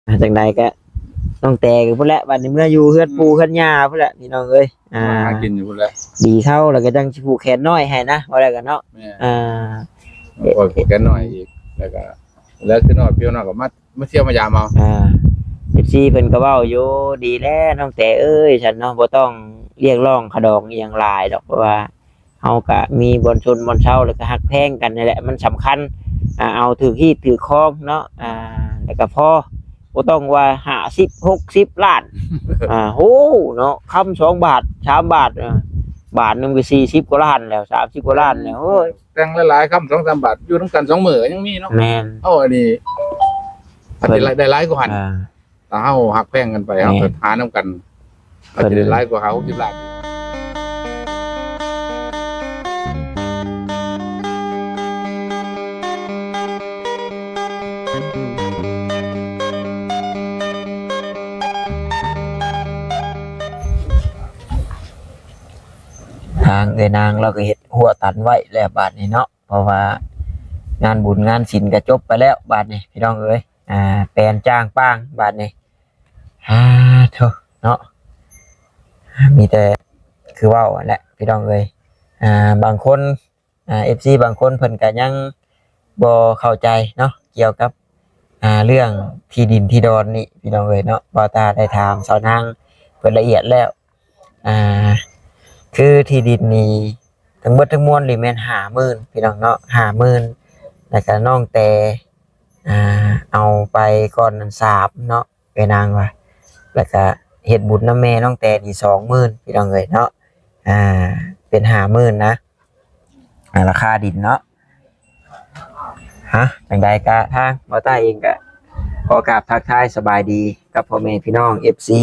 ອ່າ ຈັ່ງໃດກະນ້ອງແຕກພຸ້ນແຫຼະ ບັດນີ້ເມືອຢູ່ເຮືອນປູ່ເຮືອນຍ່າພຸ້ນແຫຼະ ພີ່ນ້ອງເອີຍ. ອ່າ ມາຫາກິນຢູ່ພຸ້ນແຫຼະ ດີເຊົາແລ້ວກະຈັ່ງຊິຜູກແຂນນ້ອຍໃຫ້ນະ ວ່າແລ້ວກະເນາະ. ແມ່ນ ອ່າ ໂອ້ຍ ຜູກແຂນນ້ອຍອີກ ແລ້ວກະ ແລ້ວຄືນ້ອຍ ພີ່ນ້ອງກະມາ ມາທ່ຽວມາຢາມເອົາ. ອ່າ ເອັຟຊີເພິ່ນກະເວົ້າຢູ່ ດີແລ້ວນ້ອງແຕເອີຍ ຊັ້ນເນາະ ບໍ່ຕ້ອງຮຽກຮ້ອງຄ່າດອງອີ່ຫຍັງຫຼາຍດອກ ເພາະວ່າ ເຮົາກະມີບ່ອນຊົນບ່ອນເຊົາ ແລ້ວກະຮັກແພງກັນນີ້ແຫຼະ ມັນສຳຄັນ. ອ່າ ເອົາຖືກຮີດຖືກຄອງເນາະ ອ່າ ແລ້ວກະພໍ ບໍ່ຕ້ອງວ່າຫ້າສິບ ຫົກສິບລ້ານ. ອ່າ ໂຫ ເນາະ ຄຳສອງບາດ ສາມບາດ ອ່າ ບາດໜຶ່ງກະສີ່ສິບກວ່າລ້ານແລ້ວ ສາມສິບກວ່າລ້ານແລ້ວ ໂອ້ຍ ແຕ່ງຫຼາຍໆ ຄຳສອງສາມບາດ ຢູ່ນຳກັນສອງມື້ກະຍັງມີເນາະ. ແມ່ນ ເອົາອັນນີ້ ເພິ່ນ ອາດຈະໄດ້ຫຼາຍກວ່າຫັ້ນ ອ່າ ຖ້າເຮົາຮັກແພງກັນໄປ ເຮົາກະຫານຳກັນ ເພິ່ນ ອາດຈະໄດ້ຫຼາຍກວ່າຫ້າຫົກສິບລ້ານ. ທາງເອື້ອຍນາງລາວກະເຮັດຮົ້ວຕັນໄວ້ແລ້ວບາດນີ້ເນາະ. ເພາະວ່າງານບຸນງານສິນກະຈົບໄປແລ້ວບາດນີ້ ພີ່ນ້ອງເອີຍ. ອ່າ ແປນຈ້າງປາງບາດນີ້ ອ່າ ໂທ້ເນາະ ມີແຕ່ຄືເວົ້າຫັ້ນແຫຼະ ພີ່ນ້ອງເອີຍ. ອ່າ ບາງຄົນ ອ່າ ເອັຟຊີບາງຄົນເພິ່ນກະຍັງບໍ່ເຂົ້າໃຈເນາະ ກ່ຽວກັບ ອ່າ ເລື່ອງທີ່ດິນທີ່ດອນນີ້ ພີ່ນ້ອງເອີຍເນາະ. ບ່າວຕາໄດ້ຖາມສາວນາງເພິ່ນລະອຽດແລ້ວ ອ່າ ຄືທີ່ດິນນີ້ທັງເບິດທັງມວນນີ້ແມ່ນຫ້າໝື່ນ ພີ່ນ້ອງເນາະ ຫ້າໝື່ນ ແລ້ວກະນ້ອງແຕ ອ່າ ເອົາໄປກ່ອນນັ້ນສາມເນາະ ເອື້ອຍນາງວ່າ ແລ້ວກະເຮັດບຸນນຳແມ່ນ້ອງແຕນີ້ສອງໝື່ນ ພີ່ນ້ອງເອີຍເນາະ. ອ່າ ເປັນຫ້າໝື່ນນະ ອ່າ ລາຄາດິນເນາະ. ຮະ ຈັ່ງໃດກະທາງບ່າວຕາເອງກະຂໍກາບທັກທາຍສະບາຍດີກັບພໍ່ແມ່ພີ່ນ້ອງເອັຟຊີ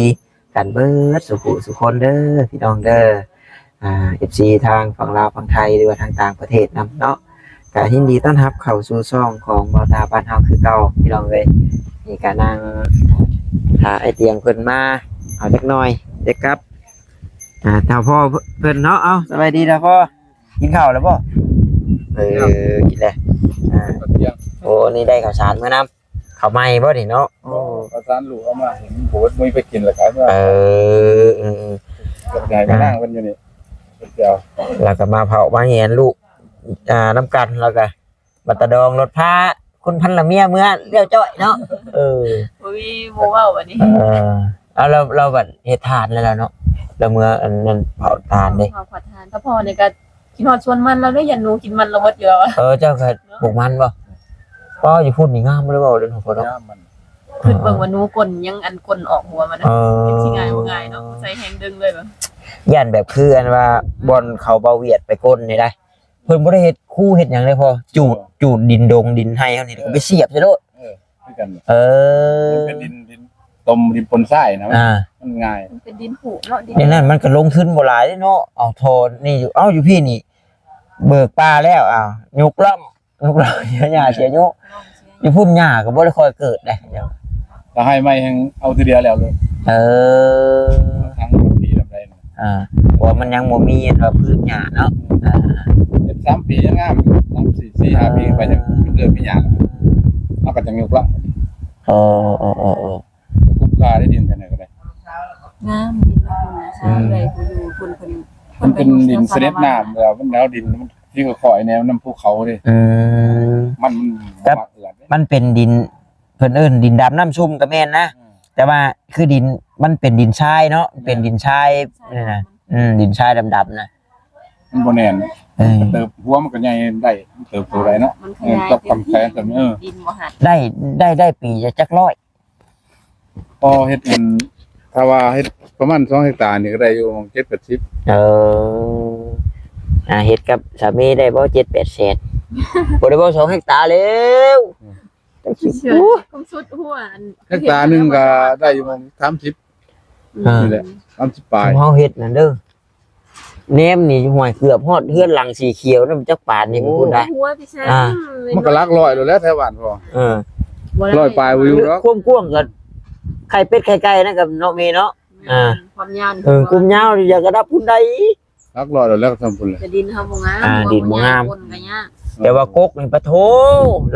ກັນເບິດສູ່ຜູ້ສູ່ຄົນເດີ ພີ່ນ້ອງເດີ. ອ່າ ເອັຟຊີທາງຝັ່ງລາວຝັ່ງໄທ ຫຼືວ່າທາງຕ່າງປະເທດນຳເນາະ ກະຍິນດີຕ້ອນຮັບເຂົ້າສູ່ຊ່ອງຂອງບ່າວຕາບ້ານເຮົາຄືເກົ່າ ພີ່ນ້ອງເອີຍ. ນີ້ກະນັ່ງຖ້າອ້າຍຕຽງເພິ່ນມາເອົາຈັກໜ່ອຍ ໄດ້ກັບ ອ່າ ທ້າວພໍ່ເພິ່ນເນາະ. ເອົາ ສະບາຍດີທ້າວພໍ່ ກິນເຂົ້າແລ້ວບໍ່? ເອີ ກິນແລ້ວ. ອ່າ ເຂົ້າທ່ຽງ. ໂອ້ ນີ້ໄດ້ເຂົ້າສານມານຳ ເຂົ້າໃໝ່ບໍ່ນີ້ເນາະ? ໂອ້ ເຂົ້າສານລູກເອົາມາ ເຫັນບໍ່ມີໃຜກິນແລ້ວກະ ເອີ ເອີ ເອີ ໃຫ້ແມ່ນາງເພິ່ນຢູ່ນີ້ ເພິ່ນຊິເອົາ ແລ້ວກະມາເຜົາມາແຫງລູກ ອ່າ ນຳກັນ ແລ້ວກະ ບັດຕາດອງລົດພາຄຸນພັນລະເມຍເມືອລຽວຈ້ອຍເນາະ. ເອີ ບໍ່ມີໝູ່ເວົ້າບັດນີ້. ເອີ ເອົາ ລາວ ລາວບັດເຮັດທານແລ້ວເນາະ ລາວເມືອອັນນັ້ນເຜົາທານເດ້ ເຜົາທານ. ຖ້າພໍ່ນີ້ກະກິນຮອດສວນມັນລາວເດ້ ຢ້ານໜູກິນມັນລາວໝົດຢູ່ແລ້ວ. ເອີ ເຈົ້າກະປູກມັນບໍ່? ປ້າ ຢູ່ພຸ້ນນີ້ງາມບໍ່ໄດ້ເວົ້າເດ້ເນາະ ພໍ່ເນາະ. ຄຶດເບິ່ງວ່າໜູກົ້ນຍັງອັນກົ້ນອອກຫົວມັນນະ ເອີ ເປັນຊິງ່າຍບໍ່ງ່າຍເນາະ ໃສ່ແຮງດຶງເລີຍ. ຢ້ານແບບຄືອັນວ່າບ່ອນເຂົາເບົາຫວຽດໄປກົ້ນນີ້ໄດ໋ ເພິ່ນບໍ່ໄດ້ເຮັດຄູເຮັດຫຍັງເລີຍພໍ່ ຈູດ ຈູດດິນດົງດິນໄຮ່ເຮົານີ້ ແລ້ວກະໄປສຽບໃສ່ໂລດ. ເອີ ຄືກັນ. ເອີ ມັນເປັນດິນ ດິນຕົມ ດິນປົນຊາຍນະ ອ່າ ມັນງ່າຍ ມັນເປັນດິນຜຸເນາະ. ຢ່າງນັ້ນມັນກະລົງທຶນບໍ່ຫຼາຍເດ້ເນາະ. ເອົາທໍ່ນີ້ຢູ່ ເອົາ ຢູ່ພີ້ນີ້ເບີກປ່າແລ້ວ ເອົາ ຍົກລ່ອງ ລູກຫຼານເສຍຫຍ້າເສຍຍຸ ຢູ່ພຸ້ນຫຍ້າກໍບໍ່ໄດ້ຄ່ອຍເກີດເດ້. ຖ້າໃຫ້ໃໝ່ແຮ່ງເອົາເທື່ອດຽວແລ້ວເລີຍ. ເອີ ທັງປີລຳໄດ້ ອ່າ ເພາະວ່າມັນຍັງບໍ່ມີອັນວ່າພືດຫຍ້າເນາະ. ອ່າ ເຮັດສາມປີຍັງງາມຢູ່ ສາມສີ່ຫ້າປີໄປ ຍັງເລີ່ມມີຫຍ້າ ເຮົາກໍຈັ່ງຍົກລະ. ເອີ ເອີ ເອີ ເອີ ກຸບກາໄດ້ດິນແຖວນັ້ນກໍໄດ້ ງາມ ດິນລະຄຸນນະ ຊາວເອື້ອຍຜູ້ຢູ່ພຸ້ນເພິ່ນ ມັນເປັນດິນສະເດັດນ້ຳ ແລ້ວມັນແນວດິນມັນ ທີ່ກໍຄ່ອຍແນວນ້ຳພູເຂົາເດ້. ອືມ ມັນ ມັນ ແຕ່ ມັນເປັນດິນ ເພິ່ນເອີ້ນດິນດຳນ້ຳຊຸ່ມກໍແມ່ນນະ. ອືມ ແຕ່ວ່າຄືດິນ ມັນເປັນດິນຊາຍເນາະ ເປັນດິນຊາຍ ຊາຍ ນີ້ນະ. ອືມ ດິນຊາຍດຳໆນະ ມັນບໍ່ແໜ້ນ. ເອີ ເຕີບ ຫົວມັນກໍໃຫຍ່ໄດ້ ມັນເຕີບໂຕໄດ້ເນາະ. ມັນຂະຫຍາຍ ເອີ ເຕີບ ເຕັມທີ່ ກຳແພງ ເຕັມທີ່ ເອີ ດິນບໍ່ຫັດ ໄດ້ ໄດ້ ໄດ້ປີຈັກຮ້ອຍ ພໍເຮັດອັນ ຖ້າວ່າເຮັດປະມານສອງເຮັກຕານີ້ກໍໄດ້ຢູ່ປະມານເຈັດແປດສິບ. ເອີ ອ່າ ເຮັດກັບສາມີໄດ້ບໍ່ ເຈັດແປດແສນ? ບໍ່ໄດ້ເວົ້າສອງເຮັກຕາແລ້ວ. ອືມ ຈັກຊິ ໂອ້ຍ ຄວາມສຸດຫົວ ອັນ ເຮັກຕາໜຶ່ງກໍໄດ້ຢູ່ປະມານສາມສິບ. ອ່າ ນີ້ແຫຼະ ສາມສິບປາຍ ເຮົາເຮັດນັ້ນເດີ. ແນມນີ້ຫ້ວຍ ເກືອບຮອດເຮືອນຫຼັງສີຂຽວນັ້ນ ຈັກປານນີ້ ໂອ້ ພຸ້ນໄດ໋. ຫົວທີ່ແທ້ ອ່າ ມັນກໍຫຼັກຮ້ອຍໂລດແຫຼະແຖວບ້ານພໍ່. ເອີ ຮ້ອຍປາຍບໍ່ຢູ່ດອກ. ຄວາມກວ້າງກໍໄຂ່ເປັດໄຂ່ໄກ່ນັ້ນກໍເນາະ ແມ່ເນາະ. ອ່າ ຄວາມຍາວນີ້ ເອີ ຄວາມຍາວນີ້ຢາກກະດັບພຸ້ນໃດ໋. ຫຼັກຮ້ອຍໂລດແຫຼະ ສ່ຳພຸ້ນແຫຼະ. ແຕ່ດິນເຮົາບໍ່ງາມ ອ່າ ດິນບໍ່ງາມ ຄົນກໍຍາກ. ແຕ່ວ່າກົກນີ້ປະໂທ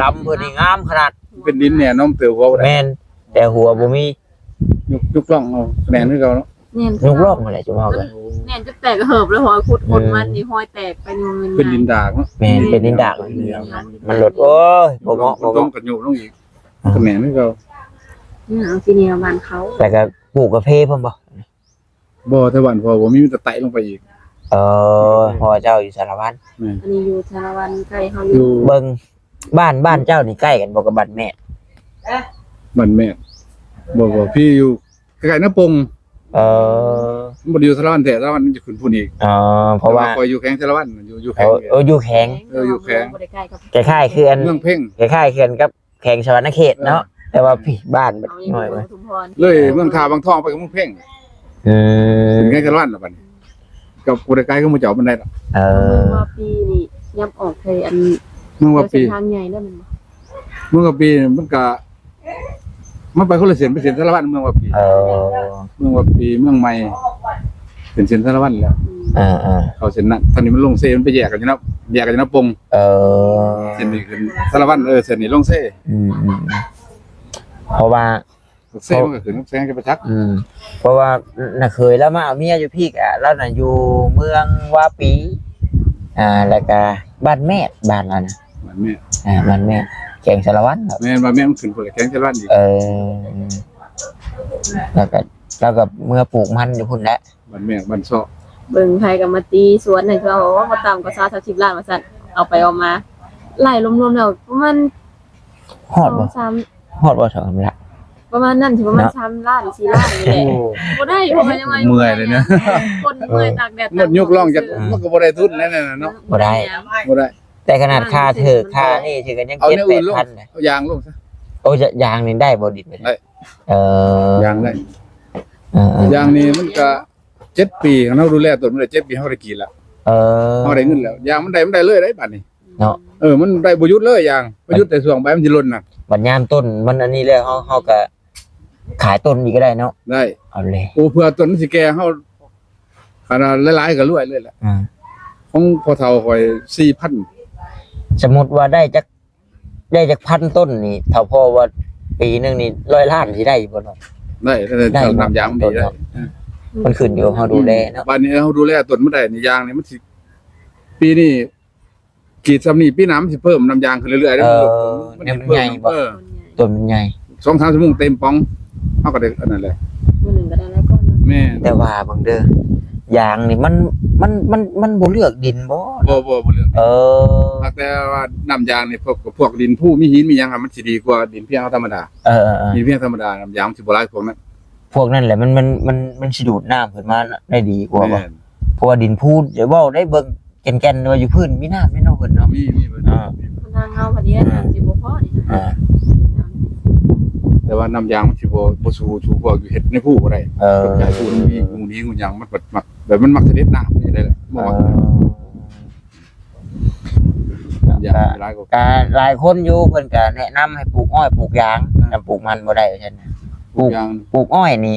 ລຳເພິ່ນນີ້ງາມຂະໜາດ. ເປັນດິນແໜ້ນອມເຕີບເວົ້າໄດ້ ແມ່ນ. ຕ່ຫົວບໍ່ມີ ຍົກ ຍົກລ່ອງເອົາ ຂະແໜງຄືເກົ່າເນາະ. ແມ່ນ ຍົກລ່ອງຫັ້ນແຫຼະ ຈຸເວົ້າກັນ ແໜງຈົນແຕກເຫີບເລີຍ ຮອຍຂຸດຄົ້ນມັນນີ້ ຮອຍແຕກໄປຢູ່ ເປັນດິນດາກເນາະ. ແມ່ນ ເປັນດິນດາກ ມັນລົດ ໂອ້ຍ ບໍ່ເໝາະ ບໍ່ເໝາະ ຕ້ອງກະໂຍກລົງອີກ ຂະແໜງຄືເກົ່າ. ອືມ ເອົາທີ່ນີ້ເອົາບ້ານເຂົາ ແລ້ວກະປູກກາເຟພ້ອມບໍ່? ບໍ່ ແຖວບ້ານພໍ່ບໍ່ມີ ມີແຕ່ໄຕ່ລົງໄປອີກ. ເອີ ພໍ່ເຈົ້າຢູ່ສາລະວັນ. ແມ່ນ ອັນນີ້ຢູ່ສາລະວັນ ໃກ້ເຮົາຢູ່ ຢູ່ ເບິ່ງ ບ້ານ ບ້ານເຈົ້ານີ້ໃກ້ກັນບໍ່ກັບບ້ານແມດ? ບ້ານແມດ ບໍ່ ບໍ່ ພີ່ຢູ່ໃກ້ໆນາປົງ. ເອີ ມັນບໍ່ໄດ້ຢູ່ສາລະວັນແທ້ ສາລະວັນມັນຈະຂຶ້ນພຸ້ນອີກ. ອໍ ເພາະວ່າ ແຕ່ວ່າຂ້ອຍຢູ່ແຂວງສາລະວັນ ຢູ່ ຢູ່ແຂວງ ເອີ ເອີ ຢູ່ແຂວງ ເອີ ຢູ່ແຂວງ ບໍ່ໄດ້ໃກ້ກັບ ຄ້າຍໆຄືອັນ ເມືອງເພັງ ຄ້າຍໆຄືກັນກັບ ແຂວງສະຫວັນນະເຂດເນາະ. ເອີ ແຕ່ວ່າພີ່ ບ້ານບັກນ້ອຍເວີ້ຍ ເມືອງທ່າວັງທອງໄປກັບເມືອງເພັງ. ອືມ ເປັນແຂວງສາລະວັນລະບັດນີ້ ກໍບໍ່ໄດ້ໄກຄືໝູ່ເຈົ້າປານໃດດອກ. ເອີ ເມືອງວາປີນີ້ຍັບອອກໄປອັນ ເມືອງວາປີ ເສັ້ນທາງໃຫຍ່ແລ້ວແມ່ນບໍ່? ເມືອງວາປີມັນກະ ມັນໄປຄົນລະເສັ້ນ ໄປເສັ້ນສາລະວັນ ເມືອງວາປີ. ເອີ ເມືອງວາປີ ເມືອງໃໝ່ ເປັນເສັ້ນສາລະວັນແລ້ວ. ອືມ ເອີໆ ເຂົ້າເສັ້ນນັ້ນ ຕອນນີ້ມັນລົງເຊ ມັນໄປແຍກກັນຢູ່ນະ ແຍກກັນຢູ່ນາປົງ. ເອີ ເສັ້ນນີ້ຂຶ້ນສາລະວັນ ເອີ ເສັ້ນນີ້ລົງເຊ. ອືມໆ ເພາະວ່າ ເຊມັນກໍຂຶ້ນແຊງຈະໄປຈັກ. ອືມ ເພາະວ່ານ້າເຂີຍລາວມາເອົາເມຍຢູ່ພີ້ກະ ລາວນະຢູ່ເມືອງວາປີ ອ່າ ແລ້ວກະບ້ານແມດ ບ້ານລາວນະ ບ້ານແມດ ອ່າ ບ້ານແມດ ແຂວງສາລະວັນ. ແມ່ນ ບ້ານແມດມັນຂຶ້ນພຸ້ນແຫຼະ ແຂວງສາລະວັນອີກ. ເອີ ແລ້ວກະ ລາວກໍເມືອປູກມັນຢູ່ພຸ້ນແຫຼະ ບ້ານແມດ ບ້ານຊອກ. ເບິ່ງໃຜກໍມາຕີສວນໃຫ້ເຂົາ ບໍ່ຕ່ຳກວ່າຊາວ ສາມສິບລ້ານວ່າຊັ້ນ ເອົາໄປເອົາມາ ໄລ່ລວມໆແລ້ວປະມານ ຮອດບໍ່? ສອງສາມ ຮອດບໍ່ ສອງສາມລ້ານ ປະມານນັ້ນ ຊິປະມານ ເນາະ ສາມລ້ານ ສີ່ລ້ານນີ້ແຫຼະ. ໂອ້ ບໍ່ໄດ້ ເພາະວ່າຍັງວ່າເມື່ອຍເລີຍນະ ຄົນເມື່ອຍຕາກແດດ ມັນຍົກລ່ອງຈາກ ມັນກໍບໍ່ໄດ້ທຶນແນວນັ້ນນະເນາະ. ບໍ່ໄດ້ ບໍ່ໄດ້ ແຕ່ຂະໜາດຄ່າເທີກຄ່ານີ້ຊິກໍຍັງເຈັດແປດພັນນະ. ເອົາຢາງລົງຊະ. ໂອ້ ຢາງນີ້ໄດ້ບໍ່ດິນ? ໄດ້ ເອີ ຢາງໄດ້ ເອີໆ ຢາງນີ້ມັນກໍເຈັດປີ ຄັນເຮົາດູແລຕົ້ນມັນໄດ້ເຈັດປີ ເຮົາກໍໄດ້ກິນແລ້ວ. ເອີ ເຮົາໄດ້ເງິນແລ້ວ ຢາງມັນໄດ້ ມັນໄດ້ເລີຍໄດ໋ບາດນີ້. ເນາະ ເອີ ມັນໄດ້ບໍ່ຢຸດເລີຍຢາງ ບໍ່ຢຸດແຕ່ຊ່ວງໃບມັນຊິຫຼົ່ນນະ. ບັດຍາມຕົ້ນມັນອັນນີ້ແລ້ວ ເຮົາ ເຮົາກໍຂາຍຕົ້ນອີກກໍໄດ້ເນາະ. ໄດ້ ເອົາເລີຍ. ໂອ້ ເພື່ອຕົ້ນມັນຊິແກ່ ເຮົາຄັນວ່າຫຼາຍໆກໍລວຍເລີຍແຫຼະ. ອ່າ ຂອງພໍ່ເຖົ້າຂ້ອຍສີ່ພັນ. ສົມມຸດວ່າໄດ້ຈັກ ໄດ້ຈັກພັນຕົ້ນນີ້ ຖ້າພໍ່ວ່າປີໜຶ່ງນີ້ຮ້ອຍລ້ານຊິໄດ້ຢູ່ບໍ່ເນາະ? ໄດ້ ໄດ້ ໄດ້ເນາະ ນ້ຳຢາງມັນດີໄດ້. ເອີ ມັນຂຶ້ນຢູ່ເຮົາດູແລເນາະ. ບາດນີ້ເຮົາດູແລຕົ້ນມັນໄດ້ນີ້ ຢາງນີ້ມັນຊິ ປີນີ້ ກຣີດຊ່ຳນີ້ ປີໜ້າມັນຊິເພີ່ມນ້ຳຢາງຂຶ້ນເລື້ອຍໆ. ເອີ ມັນ ມັນໃຫຍ່ບໍ່? ເອີ ຕົ້ນມັນໃຫຍ່ ສອງສາມຊົ່ວໂມງເຕັມປ່ອງ ເຮົາກໍໄດ້ອັນນັ້ນແຫຼະ ມື້ໜຶ່ງກໍໄດ້ຫຼາຍກ້ອນເນາະ. ແມ່ນ ແຕ່ວ່າເບິ່ງເດີ ຢາງນີ້ມັນ ມັນ ມັນ ມັນບໍ່ເລືອກດິນບໍ່? ບໍ່ ບໍ່ ບໍ່ເລືອກ. ເອີ ແຕ່ວ່ານ້ຳຢາງນີ້ ພວກ ພວກດິນພູມີຫີນມີຫຍັງ ມັນຊິດີກວ່າດິນພຽງທຳມະດາ. ເອີໆໆ ດິນພຽງທຳມະດາ ນ້ຳຢາງມັນຊິບໍ່ຫຼາຍພວກນັ້ນ. ພວກນັ້ນແຫຼະ ມັນ ມັນ ມັນ ມັນຊິດູດນ້ຳຂຶ້ນມາໄດ້ດີກວ່າບໍ່? ແມ່ນ ເພາະວ່າດິນພູ ເວົ້າໄດ້ເບິ່ງ ແກ່ນໆ ວ່າຢູ່ພື້ນມີນ້ຳແມ່ນເນາະ ເພິ່ນເນາະ. ມີ ມີເພິ່ນ ອ່າ ນາງເຮົາບັດນີ້ ອ່າ ນ້ຳຊິບໍ່ພໍນີ້. ອ່າ ແຕ່ວ່ານ້ຳຢາງມັນຊິບໍ່ ບໍ່ສູ້ ສູ້ພວກຢູ່ເຮັດໃນພູບໍ່ໄດ້. ເອີ ພວກໃຫຍ່ພູມັນມີ ໝູນຫີງໝູນຫຍັງ ມັນບັດມັກ ແບບມັນມັກສະເດັດນ້ຳ ມັນຈັ່ງໃດແຫຼະ ບໍ່ມັກ. ເອີ ຢາງຫຼາຍກວ່າ ກະຫຼາຍຄົນຢູ່ ເພິ່ນກະແນະນຳໃຫ້ປູກອ້ອຍປູກຢາງ ອ່າ ນຳປູກມັນບໍ່ໄດ້ວ່າຊັ້ນ. ປູກຢາງ ປູກອ້ອຍນີ້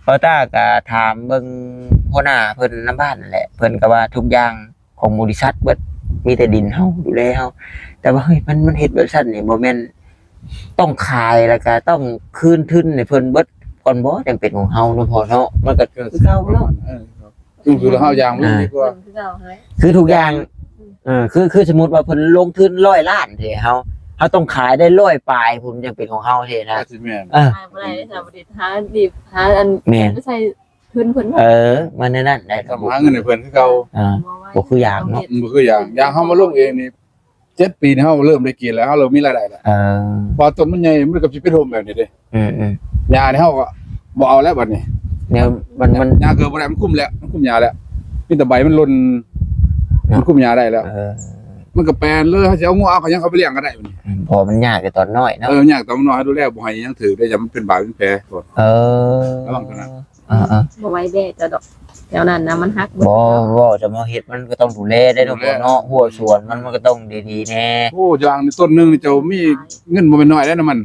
ເຮົາຕ້າກະຖາມເບິ່ງຫົວໜ້າເພິ່ນນຳບ້ານນັ້ນແຫຼະ ເພິ່ນກະວ່າທຸກຢ່າງຂອງບໍລິສັດເບິດ ມີແຕ່ດິນເຮົາດູແລເຮົາ. ແຕ່ວ່າ ເຮີ້ຍ ມັນ ມັນເຮັດແບບຊັ້ນນີ້ ບໍ່ແມ່ນຕ້ອງຂາຍ ແລ້ວກະຕ້ອງຄືນທຶນໃຫ້ເພິ່ນເບິດກ່ອນບໍ່ ຈັ່ງເປັນຂອງເຮົາເນາະພໍ່ເນາະ? ມັນກະຄືເກົ່າເນາະ. ເອີ ຄືເຮົາຢ່າງ ອ່າ ດີກວ່າ ຄືເກົ່າຫັ້ນແຫຼະ ຄືທຸກຢ່າງ ເອີ ຄື ຄືສົມມຸດວ່າເພິ່ນລົງທຶນຮ້ອຍລ້ານເດ້ ເຮົາ ເຮົາຕ້ອງຂາຍໄດ້ຮ້ອຍປາຍພຸ້ນ ຈັ່ງເປັນຂອງເຮົາເດ້ນະ. ອາດຊິແມ່ນ ເອີ ຂາຍບໍ່ໄດ້ເດ້ ຖ້າບໍ່ໄດ້ຫາ ຫາອັນ ແມ່ນ ໄປໃສ່ທຶນເພິ່ນ. ເອີ ມັນແນວນັ້ນໄດ໋ ຕ້ອງຫາເງິນໃຫ້ເພິ່ນຄືເກົ່າ. ອ່າ ບໍ່ຄືຢ່າງເນາະ ບໍ່ຄືຢ່າງ ຢ່າງເຮົາມາລົງເອງນີ້ ເຈັດປີນີ້ເຮົາເລີ່ມໄດ້ກິນແລ້ວ ເຮົາເລີ່ມມີລາຍໄດ້ແລ້ວ. ເອີ ເພາະວ່າຕົ້ນມັນໃຫຍ່ ມັນກໍຊິເປັນໂຮມແບບນີ້ເດ້. ອືມໆ ຫຍ້ານີ້ເຮົາກໍບໍ່ເອົາແລ້ວບັດນີ້ ແນວມັນ ມັນ ຫຍ້າເກີບບໍ່ໄດ້ ມັນຄຸມແລ້ວ ມັນຄຸມຫຍ້າແລ້ວ ມີແຕ່ໃບມັນຫຼົ່ນ ມັນຄຸມຫຍ້າໄດ້ແລ້ວ. ເອີ ມັນກໍແປນເລີຍ ເຮົາຊິເອົາງົວເອົາຫຍັງເຂົ້າໄປລ້ຽງກໍໄດ້ບັດນີ້. ອືມ ເພາະວ່າມັນຍາກແຕ່ຕອນນ້ອຍເນາະ. ເອີ ຍາກຕອນນ້ອຍ ເຮົາດູແລບໍ່ໃຫ້ຫຍັງຖືກເດ້ ຢ້ານມັນເປັນບາດເປັນແຜ. ເອີ ລະວັງຕົວນັ້ນ. ອ່າໆ ບໍ່ໄຫວແບກເຈົ້າດອກ ແຖວນັ້ນນະມັນຫັກເບິດ. ບໍ່ ເວົ້າຈະມາເຮັດ ມັນກໍຕ້ອງດູແລໄດ້ເນາະ ເນາະ ຫົວສວນມັນ ມັນກໍຕ້ອງດີໆແດ່. ໂອ້ ຢ່າງນີ້ຕົ້ນໜຶ່ງນີ້ເຈົ້າມີເງິນບໍ່ແມ່ນນ້ອຍເດ້ນະມັນ.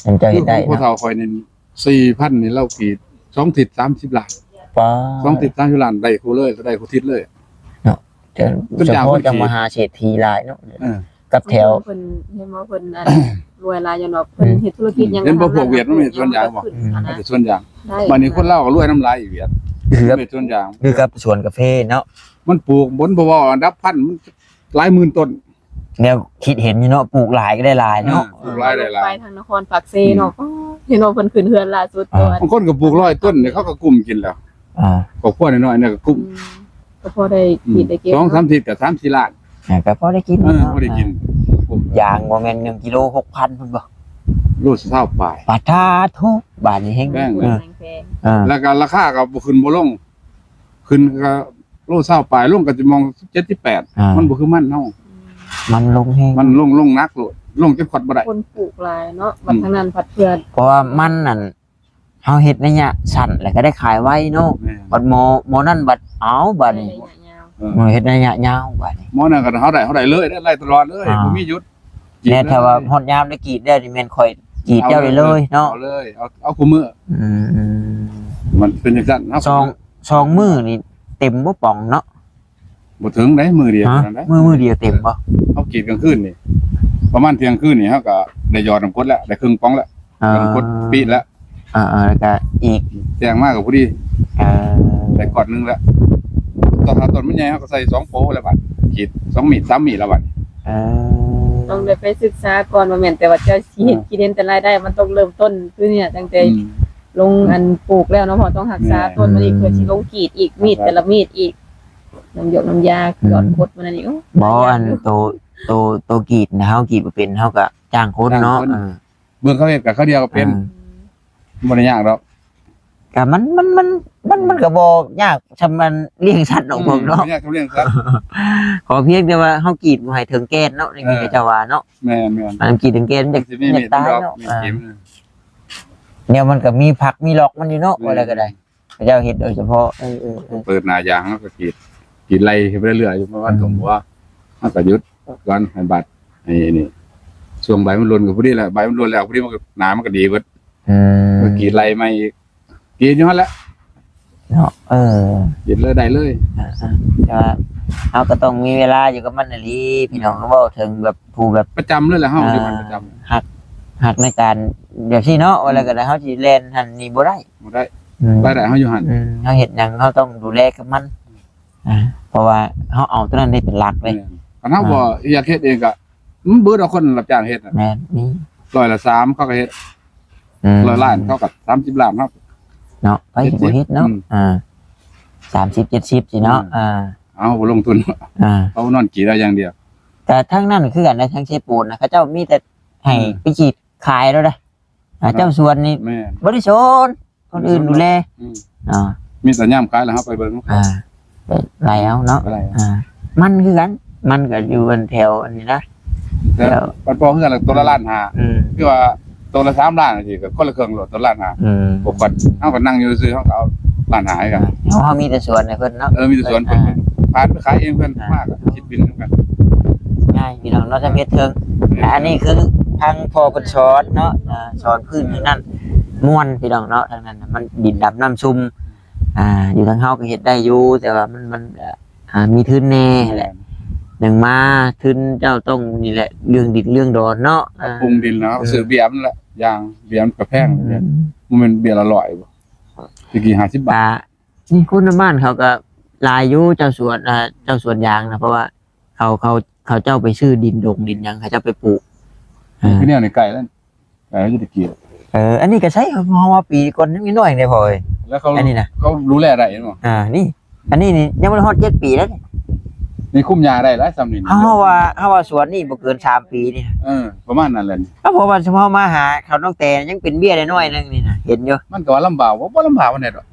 ອັນເຈົ້າເຮັດໄດ້ເນາະ ພໍ່ເຖົ້າຂ້ອຍນີ້ສີ່ພັນນີ້ ລາວກຣີດສອງທິດສາມສິບລ້ານ. ປ້າ ສອງທິດສາມສິບລ້ານ ໄດ້ຄູ່ເລີຍ ໄດ້ຄູ່ທິດເລີຍເນາະ. ເຈົ້າ ເຈົ້າພໍ່ຈັງມະຫາເສດຖີຫຼາຍເນາະ. ເອີ ກັບແຖວ ເພິ່ນ ເຫັນບໍ່ ເພິ່ນອັນ ລວຍຫຼາຍ ຍ້ອນວ່າເພິ່ນເຮັດທຸລະກິດຫຍັງ ເຫັນບໍ່ ພວກຫວຽດມັນເຮັດສວນຢາງບໍ່ ໄດ້ ເຮັດສວນຢາງ ບາດນີ້ຄົນລາວກໍລວຍນຳຫຼາຍອີກ ຫວຽດ ເຮັດສວນຢາງ ຄືກັບສວນກາເຟເນາະ ມັນປູກ ມັນບໍ່ເວົ້າອັນດັບພັນ ມັນຫຼາຍໝື່ນຕົ້ນ ແນວຄິດເຫັນຢູ່ເນາະ ປູກຫຼາຍກໍໄດ້ຫຼາຍເນາະ ເອີ ປູກຫຼາຍໄດ້ຫຼາຍ ໄປທາງນະຄອນປາກເຊເນາະ ອືມ ເຫັນວ່າເພິ່ນຂຶ້ນເຮືອນລ່າສຸດ ອ່າ ບາງຄົນກໍປູກຮ້ອຍຕົ້ນ ເຂົາກໍກຸ້ມກິນແລ້ວ ອ່າ ຄອບຄົວນ້ອຍໆນີ້ກໍກຸ້ມ ອືມ ກໍພໍໄດ້ກິນໄດ້ເກັບ ສອງສາມທິດກໍສາມສີ່ລ້ານ ອ່າ ກໍພໍໄດ້ກິນ ເອີ ເນາະ ພໍໄດ້ກິນ ອ່າ ຢາງບໍ່ແມ່ນໜຶ່ງກິໂລຫົກພັນພຸ້ນບໍ່ ໂລຊາວປາຍ ປາດທ້າໂທ້ ບາດນີ້ແຮງ ແພງ ເອີ ແພງ ອ່າ ແລ້ວກໍລາຄາກໍບໍ່ຂຶ້ນບໍ່ລົງ ຂຶ້ນກໍໂລຊາວປາຍ ລົງກໍຈະມອງສິບເຈັດ ສິບແປດ ອ່າ ມັນບໍ່ຄືມັນເຮົາ ມັນລົງແຮງ ມັນລົງ ລົງໜັກໂລດ ລົງຈົນຂອດບໍ່ໄດ້ ຄົນປູກຫຼາຍເນາະ ອືມ ບັດທາງນັ້ນພັດເພື່ອ ເພາະວ່າມັນນັ້ນ ເຮົາເຮັດໄລຍະສັ້ນ ແລ້ວກໍໄດ້ຂາຍໄວເນາະ ແມ່ນ ບັດໝໍ ໝໍນັ້ນບັດ ເອົາ ບາດນີ້ ໄດ້ໄລຍະຍາວ ເອີ ເຮັດໄລຍະຍາວ ບາດນີ້ ໝໍນັ້ນກໍເຮົາໄດ້ ເຮົາໄດ້ເລີຍ ໄດ້ຕະຫຼອດເລີຍ ອ່າ ບໍ່ມີຢຸດ ແມ່ນ ຖ້າວ່າຮອດຍາມໄດ້ກຣີດແລ້ວນີ້ ແມ່ນຂ້ອຍກຣີດເຈົ້າໄດ້ເລີຍເນາະ ເອົາເລີຍ ເອົາ ເອົາຄູ່ມື້ ອືມ ມັນເປັນຈັ່ງຊັ້ນ ເຮົາ ສອງ ສອງມື້ນີ້ເຕັມບໍ່ປ໋ອງເນາະ ບໍ່ເຖິງໃດ ມື້ດຽວເທົ່ານັ້ນໃດ ມື້ ມື້ດຽວເຕັມບໍ່ ເຮົາກຣີດກາງຄືນນີ້ ປະມານທ່ຽງຄືນນີ້ ເຮົາກໍໄດ້ຢອດນ້ຳກົດແລ້ວ ໄດ້ເຄິ່ງປ໋ອງແລ້ວ ອ່າ ນ້ຳກົດປີດແລ້ວ ອ່າໆ ແລ້ວກໍອີກ ແຈ້ງມາກໍພໍດີ ເອີ ໄດ້ກ້ອນໜຶ່ງແລ້ວ ຕອນ ຖ້າຕົ້ນມັນໃຫຍ່ ເຮົາກໍໃສ່ສອງໂປແລ້ວບາດ ກຣີດສອງມີດ ສາມມີດແລ້ວບາດ ເອີ ຕ້ອງໄດ້ໄປສຶກສາກ່ອນ ບໍ່ແມ່ນແຕ່ວ່າເຈົ້າຊິເຮັດ ເອີ ກຣີດເຫັນແຕ່ລາຍໄດ້ ມັນຕ້ອງເລີ່ມຕົ້ນຄືນີ້ ຕັ້ງແຕ່ ອືມ ລົງອັນປູກແລ້ວເນາະ ເພາະຕ້ອງຮັກສາ ແມ່ນ ຕົ້ນມັນອີກ ເພື່ອຊິລົງກຣີດອີກ ມີດແຕ່ລະມີດອີກ ນ້ຳຢົກນ້ຳຢາ ອືມ ຢອດກົດມັນນັ້ນອີກ ໂອ້ ບໍ່ ຫຼາຍຢ່າງ ອັນ ຢູ່ ໂຕ ໂຕ ໂຕກຣີດນະ ເຮົາກຣີດບໍ່ເປັນ ເຮົາກໍຈ້າງຄົນເນາະ ຈ້າງຄົນ ເອີ ເບິ່ງເຂົາເຮັດກໍເຂົາດຽວກໍເປັນ ອ່າ ບໍ່ໄດ້ຍາກດອກ ກໍມັນ ມັນ ມັນ ມັນ ມັນກໍບໍ່ຍາກສ່ຳອັນລ້ຽງສັດດອກ ອືມ ພວກເນາະ ບໍ່ຍາກສ່ຳລ້ຽງສັດ ຂໍພຽງແຕ່ວ່າເຮົາກຣີດບໍ່ໃຫ້ເຖິງແກ່ນເນາະ ນີ້ ເອີ ເຂົາເຈົ້າວ່າເນາະ ແມ່ນໆ ອັນກຣີດເຖິງແກ່ນມັນຢາກ ມັນຊິມີ ຢາກຕາຍເນາະ ມີເຂັມ ອ່າ ແນວມັນກໍມີພັກມີລັອກມັນຢູ່ເນາະ ແມ່ນ ວ່າແລ້ວກໍໄດ້ ເຂົາເຈົ້າເຮັດໂດຍສະເພາະ ເອີ ເອີ ເອີ ເປີດໜ້າຢາງ ເຮົາກໍກຣີດ ກຣີດໄລ່ໄປເລື້ອຍໆ ຢູ່ປະມານ ອືມ ສອງຫົວ ເຮົາກໍຢຸດກ່ອນ ໃຫ້ບາດ ໃຫ້ນີ້ ຊ່ວງໃບມັນຫຼົ່ນກໍພໍດີແຫຼະ ໃບມັນຫຼົ່ນແລ້ວພໍດີ ມັນກໍ ໜ້າມັນກໍດີເບິດ ອືມ ກໍກຣີດໄລ່ໃໝ່ອີກ ກຣີດຢູ່ຫັ້ນແຫຼະ ເນາະ ເອີ ກຣີດເລີຍໄດ້ເລີຍ ອ່າໆ ແຕ່ວ່າເຮົາກໍຕ້ອງມີເວລາຢູ່ກັບມັນອີ່ຫຼີ ພີ່ນ້ອງ ເວົ້າເຖິງແບບ ຜູ້ແບບປະຈຳເລີຍແຫຼະ ເຮົາ ອ່າ ຢູ່ຫັ້ນປະຈຳ ຮັກ ຮັກໃນການແບບຊີ້ເນາະ ອືມ ວ່າແລ້ວກໍໄດ້ ເຮົາຊິແລ່ນຫັ້ນນີ້ບໍ່ໄດ້ ບໍ່ໄດ້ ອືມ ລາຍໄດ້ເຮົາຢູ່ຫັ້ນ ອືມ ເຮົາເຮັດຫຍັງເຮົາຕ້ອງດູແລກັບມັນ ອ່າ ເພາະວ່າເຮົາເອົາຕົວນັ້ນໄດ້ເປັນຫຼັກເດ້ ແມ່ນ ຄັນເຮົາ ອ່າ ບໍ່ຢາກເຮັດເອງກໍ ມັນເບິດເອົາຄົນຮັບຈ້າງເຮັດນະ ແມ່ນ ມີ ຮ້ອຍລະສາມເຂົາກໍເຮັດ ອືມ ຮ້ອຍລ້ານເຂົາກໍສາມສິບລ້ານເນາະ ເນາະ ໃຜຊິບໍ່ເຮັດເນາະ ອືມ ອ່າ ສາມສິບ ເຈັດສິບຊີ້ເນາະ ອືມ ອ່າ ເອົາບໍ່ລົງທຶນ ອ່າ ເອົານອນກຣີດເອົາຢ່າງດຽວ ແຕ່ທາງນັ້ນຄືກັນນະ ທາງເຊໂປນນະ ເຂົາເຈົ້າມີແຕ່ໃຫ້ ອືມ ໄປກຣີດຂາຍແລ້ວເດ້ ອ່າ ເຈົ້າສວນນີ້ ແມ່ນ ບໍ່ໄດ້ສອນ ຄົນອື່ນດູແລ ອືມ ອ່າ ມີແຕ່ຍາມຂາຍແລ້ວເຮົາໄປເບິ່ງ ອ່າ ໄລ່ເອົາເນາະ ໄລ່ ອ່າ ມັນຄືກັນ ມັນກໍຢູ່ອັນແຖວອັນນີ້ນະ ແຕ່ ແຖວ ມັນພໍເຮືອນລະໂຕລະລ້ານຫ້າ ອືມ ຄືວ່າໂຕລະສາມລ້ານຈັ່ງຊີ້ ກໍຄົນລະເຄິ່ງໂລດ ໂຕລະລ້ານຫ້າ ອືມ ພວກຂ້ອຍ ເຮົາກໍນັ່ງຢູ່ຊື່ ເຮົາກໍເອົາລ້ານຫ້າຄືກັນ ເຮົາ ເຮົາມີແຕ່ສວນໃຫ້ເພິ່ນເນາະ ເອີ ມີແຕ່ສວນເພິ່ນ ອ່າ ຜ່ານໄປຂາຍເອງເພິ່ນ ອ່າ ມາກໍຄິດບິນນຳກັນ ງ່າຍພີ່ນ້ອງເນາະ ທຳເຮັດເຖິງ ແມ່ນ ອັນນີ້ຄືທາງພໍ່ເພິ່ນສອນເນາະ ອ່າ ສອນພື້ນທາງນັ້ນ ມ່ວນພີ່ນ້ອງເນາະ ທາງນັ້ນນະມັນດິນດຳນ້ຳຊຸ່ມ ອ່າ ຢູ່ທາງເຮົາກໍເຮັດໄດ້ຢູ່ ແຕ່ວ່າມັນ ມັນ ອ່າ ມີທຶນແດ່ແຫຼະ ແມ່ນ ໜຶ່ງມາທຶນເຈົ້າຕ້ອງນີ້ແຫຼະ ເລື່ອງດິນເລື່ອງດອນເນາະ ປັບປຸງດິນເນາະ ອ່າ ຊື້ເບ້ຍມັນແຫຼະ ຢ່າງເບ້ຍມັນກໍແພງ ອືມ ບໍ່ແມ່ນເບ້ຍລະຮ້ອຍບໍ່ ແຕ່ກີ້ຫ້າສິບບາດ ກະ ນີ້ຄົນໃນບ້ານເຂົາກໍຫຼາຍຢູ່ ເຈົ້າສວນ ອ່າ ເຈົ້າສວນຢາງນະ ເພາະວ່າເຂົາ ເຂົາ ເຂົາເຈົ້າໄປຊື້ດິນດົງດິນຫຍັງ ເຂົາເຈົ້າໄປປູກ ອ່າ ຄືແນວນີ້ໃກ້ແລ້ວ ໃກ້ແລ້ວຢູ່ຕະກີ້ ເອີ ອັນນີ້ກໍໃຊ້ເຮົາມາປີກ່ອນຍັງນ້ອຍເດ້ພໍ່ເອີຍ ແລ້ວເຂົາ ອັນນີ້ນະ ເຂົາດູແລໄດ້ເນາະ ອ່າ ນີ້ ອັນນີ້ນີ້ຍັງບໍ່ໄດ້ຮອດເຈັດປີເດ້ ນີ້ຄຸມຫຍ້າໄດ້ຫຼາຍສ່ຳນີ້ ເຮົາ ເຮົາວ່າ ເຮົາວ່າສວນນີ້ບໍ່ເກີນສາມປີນີ້ ເອີ ປະມານນັ້ນແຫຼະ ເອົາ ເພາະວ່າເຮົາມາຫາເຂົານ້ອງແຕຍັງເປັນເບ້ຍນ້ອຍໆໜຶ່ງນີ້ນະ ເຫັນຢູ່ ມັນກໍວ່າລຳບາກບໍ່ ບໍ່ລຳບາກປານໃດດອກ